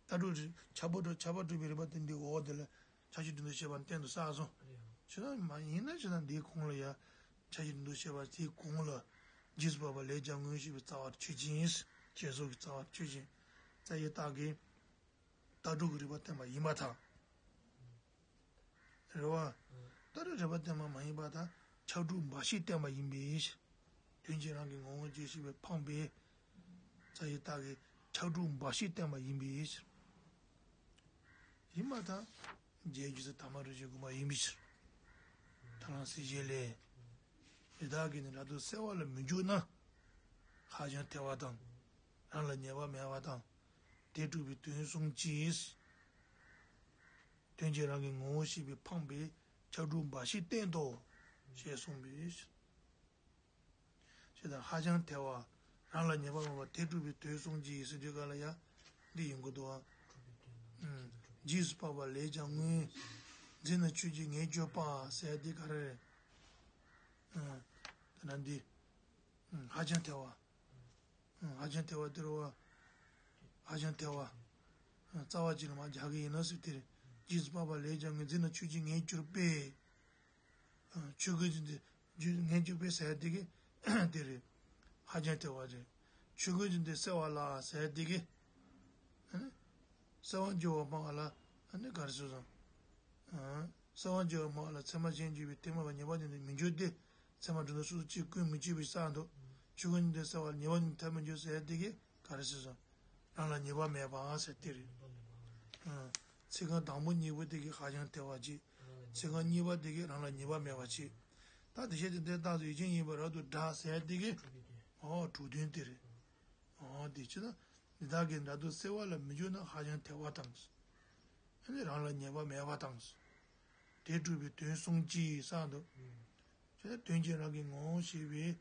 ལྟ་གྲུབ་རིགས་ཁྱབ་པ་སྒྲུབ་ཁྱབ་པ་སྒྲུབ་པའི་རིགས་པ་དེ་འདི་འོག་དེ་ལ་ཁྱད་ཆོས་སྒྲོ་འདོགས་བྱས་པ་གཏན་དུ་བསགས་སོང་། ཆོས་དང་མ་ཡིན་ན་ཆོས་དང་འདིའི་གོང་ལ་ཡ། ཁྱད་ཆོས་སྒྲོ་འདོགས་བྱས་པ་དེའི་གོང་ལ། རྗེས་སུ་དཔག་པ་ལས་ཀྱང་ངོ་བོ་ཞེས་པའི་རྩ་བ་ཆོས་ཅན། ཞེས་སོགས་ཀྱི་རྩ་བ་ཆོས་ཅན། རྩ་བའི་རྟགས་ཀྱིས། ལྟ་གྲུབ་ཀྱི་རིགས་པ་བསྟན་པ་ཡིན་པར་ཐལ། རེད་བ། ལྟ་གྲུབ་རིགས་པ་བསྟན་པ་མ་ཡིན་པར་ཐལ། ཁྱབ་སྒྲུབ་འབའ་ཞིག་བསྟན་པ་ཡིན་པའི་ཕྱིར། དོན་གྱི་རང་གི་ངོ་བོ་ཅི་ཞེས་པའི་འཕངས་པའི་རྩ་བའི་རྟགས་ཀྱིས་ཁྱབ་སྒྲུབ་འབའ་ཞིག་བསྟན་པ་ཡིན་པའི་ཕྱིར། ཡིན་པར་ཐལ། རྗེས་འཇུག་ཚེ་ཐ་མ་རིགས་ཀྱི་དགོངས་པ་ཡིན་པའི་ཕྱིར། ད་ལན་གསལ་བྱེད་ལས། དེ་དག་གིས་ནི་སྒྲ་དུ་གསལ་བ་ལ་མི་འཇུག་ན། ཧ་ཅང་ཐལ་བ་དང་། རང་ལ་ཉེས་པ་མེད་པ་དང་། དེ་སྒྲུབ་པའི་དོན་གསུངས་ཀྱིས། དོན་གྱི་རང་གི་ངོ་བོ་ཞེས་པའི་འཕངས་པའི་ཁྱབ་སྒྲུབ་འབའ་ཞིག་བསྟན་ཏོ། ཞེས་གསུངས་པའི་ཕྱིར། ཞེས་དང་ཧ་ཅང་ཐལ་བ། རང་ལ་ཉེས་པ་མེད་པ་དེ་སྒྲུབ་པའི་དོན་གསུངས་ཀྱིས་ཟེར་དུས་ག་ལ་ཡ། འདི་ཡིན་དགོས་འདུག་ཨ། རྗེས་སུ་དཔག་པ་ལས་ཀྱང་ངོས་འཛིན་ན་ཆོས་ཀྱི་ངེས་གྱུར་པ་ཟེར་འདི་ག་རེ་རེད། དེ་ན་འདི། ཧ་ཅང་ཐལ་བ། ཧ་ཅང་ཐལ་བ་དེ་རེད་བ། ཧ་ཅང་ཐལ་བ། རྩ་བ་གཅིག་ལ་མར་རྒྱག་གི་ཡིན་ན་ཟེར་དེ་རེད། རྗེས་སུ་དཔག་པ་ལས་ཀྱང་ངོས་འཛིན་ན་ཆོས་ཅན་ངེས་གྱུར་པས། ཆོས་ཀུན་ཟེར་དེ་ངེས་གྱུར་པས་ཟེར་དེ་གི་དེ་རེད། ཧ་ཅང་ཐལ་བ་རེད། ཆོས་ཀུན་ཟེར་དེ་གསལ་བ་ལ་ཟེར་དེ་གི་གསལ་བར་འགྱུར་བ་སྨྲ་བ་ལ་ནི་ག་རེ་ཟེར་སོང་། གསལ་བར་འགྱུར་བ་སྨྲ་བ་ལ་ཚད་མ་གཞན་འགྱུར་བའི་དེ་སྨྲ་བ་ཉེས་པ་ཅན་དུ་མི་འགྱུར་ཏེ། ཚད་མ་སྒྲོ་འདོགས་སོ་སོ་གཅིག་ཀུན་མི་འཆད་པའི་གསལ་བ་འདུག་ཆོས་ཀུན་ཟེར་དེ་གསལ་བ་ལ་ཉེས་པ་ཅན་དུ་ཐལ་མི་འགྱུར་ཟེར་དེ་གི་ག་རེ་ཟེར་སོང་། རང་ལ་ཉེས་པ་མེད་པ་ཟེར་དེ་རེད། ཚིག་རྐང་དང་པོ་གཉིས་པོ་དེ་གི་ཧ་ཅང་ཐལ་བ་གཅིག་ཚིག་རྐང་གཉིས་པ་དེ་གི་རང་ལ་ཉེས་པ་མེད་པ་གཅིག་ད་དེ་བྱས་ཏེ་འདི་ལྟར་དུ་ཡུལ་ཅན་ཡིན་པར་རབ་ཏུ་བསྒྲགས་ཟེར་དེ་གི་ཨོ་དྲུག་དོན་དེ་རེད། ཨོ་དེ་ཅི་ན་འདི་དག་གི་འདྲ་དུ་གསལ་བ་ལ་མི་འགྱུར་ན་ཧ་ཅང་ཐལ་བ་དང་། ཨ་ནི་རང་ལ་ཉེས་པ་མེད་པ་དང་། དེ་སྒྲུབ་པའི་དོན་གསུངས་ཀྱི་གསལ་འདུག་ཅི་ན་དོན་གྱི་རང་གི་ངོ་བོ་ཤེས་པའི་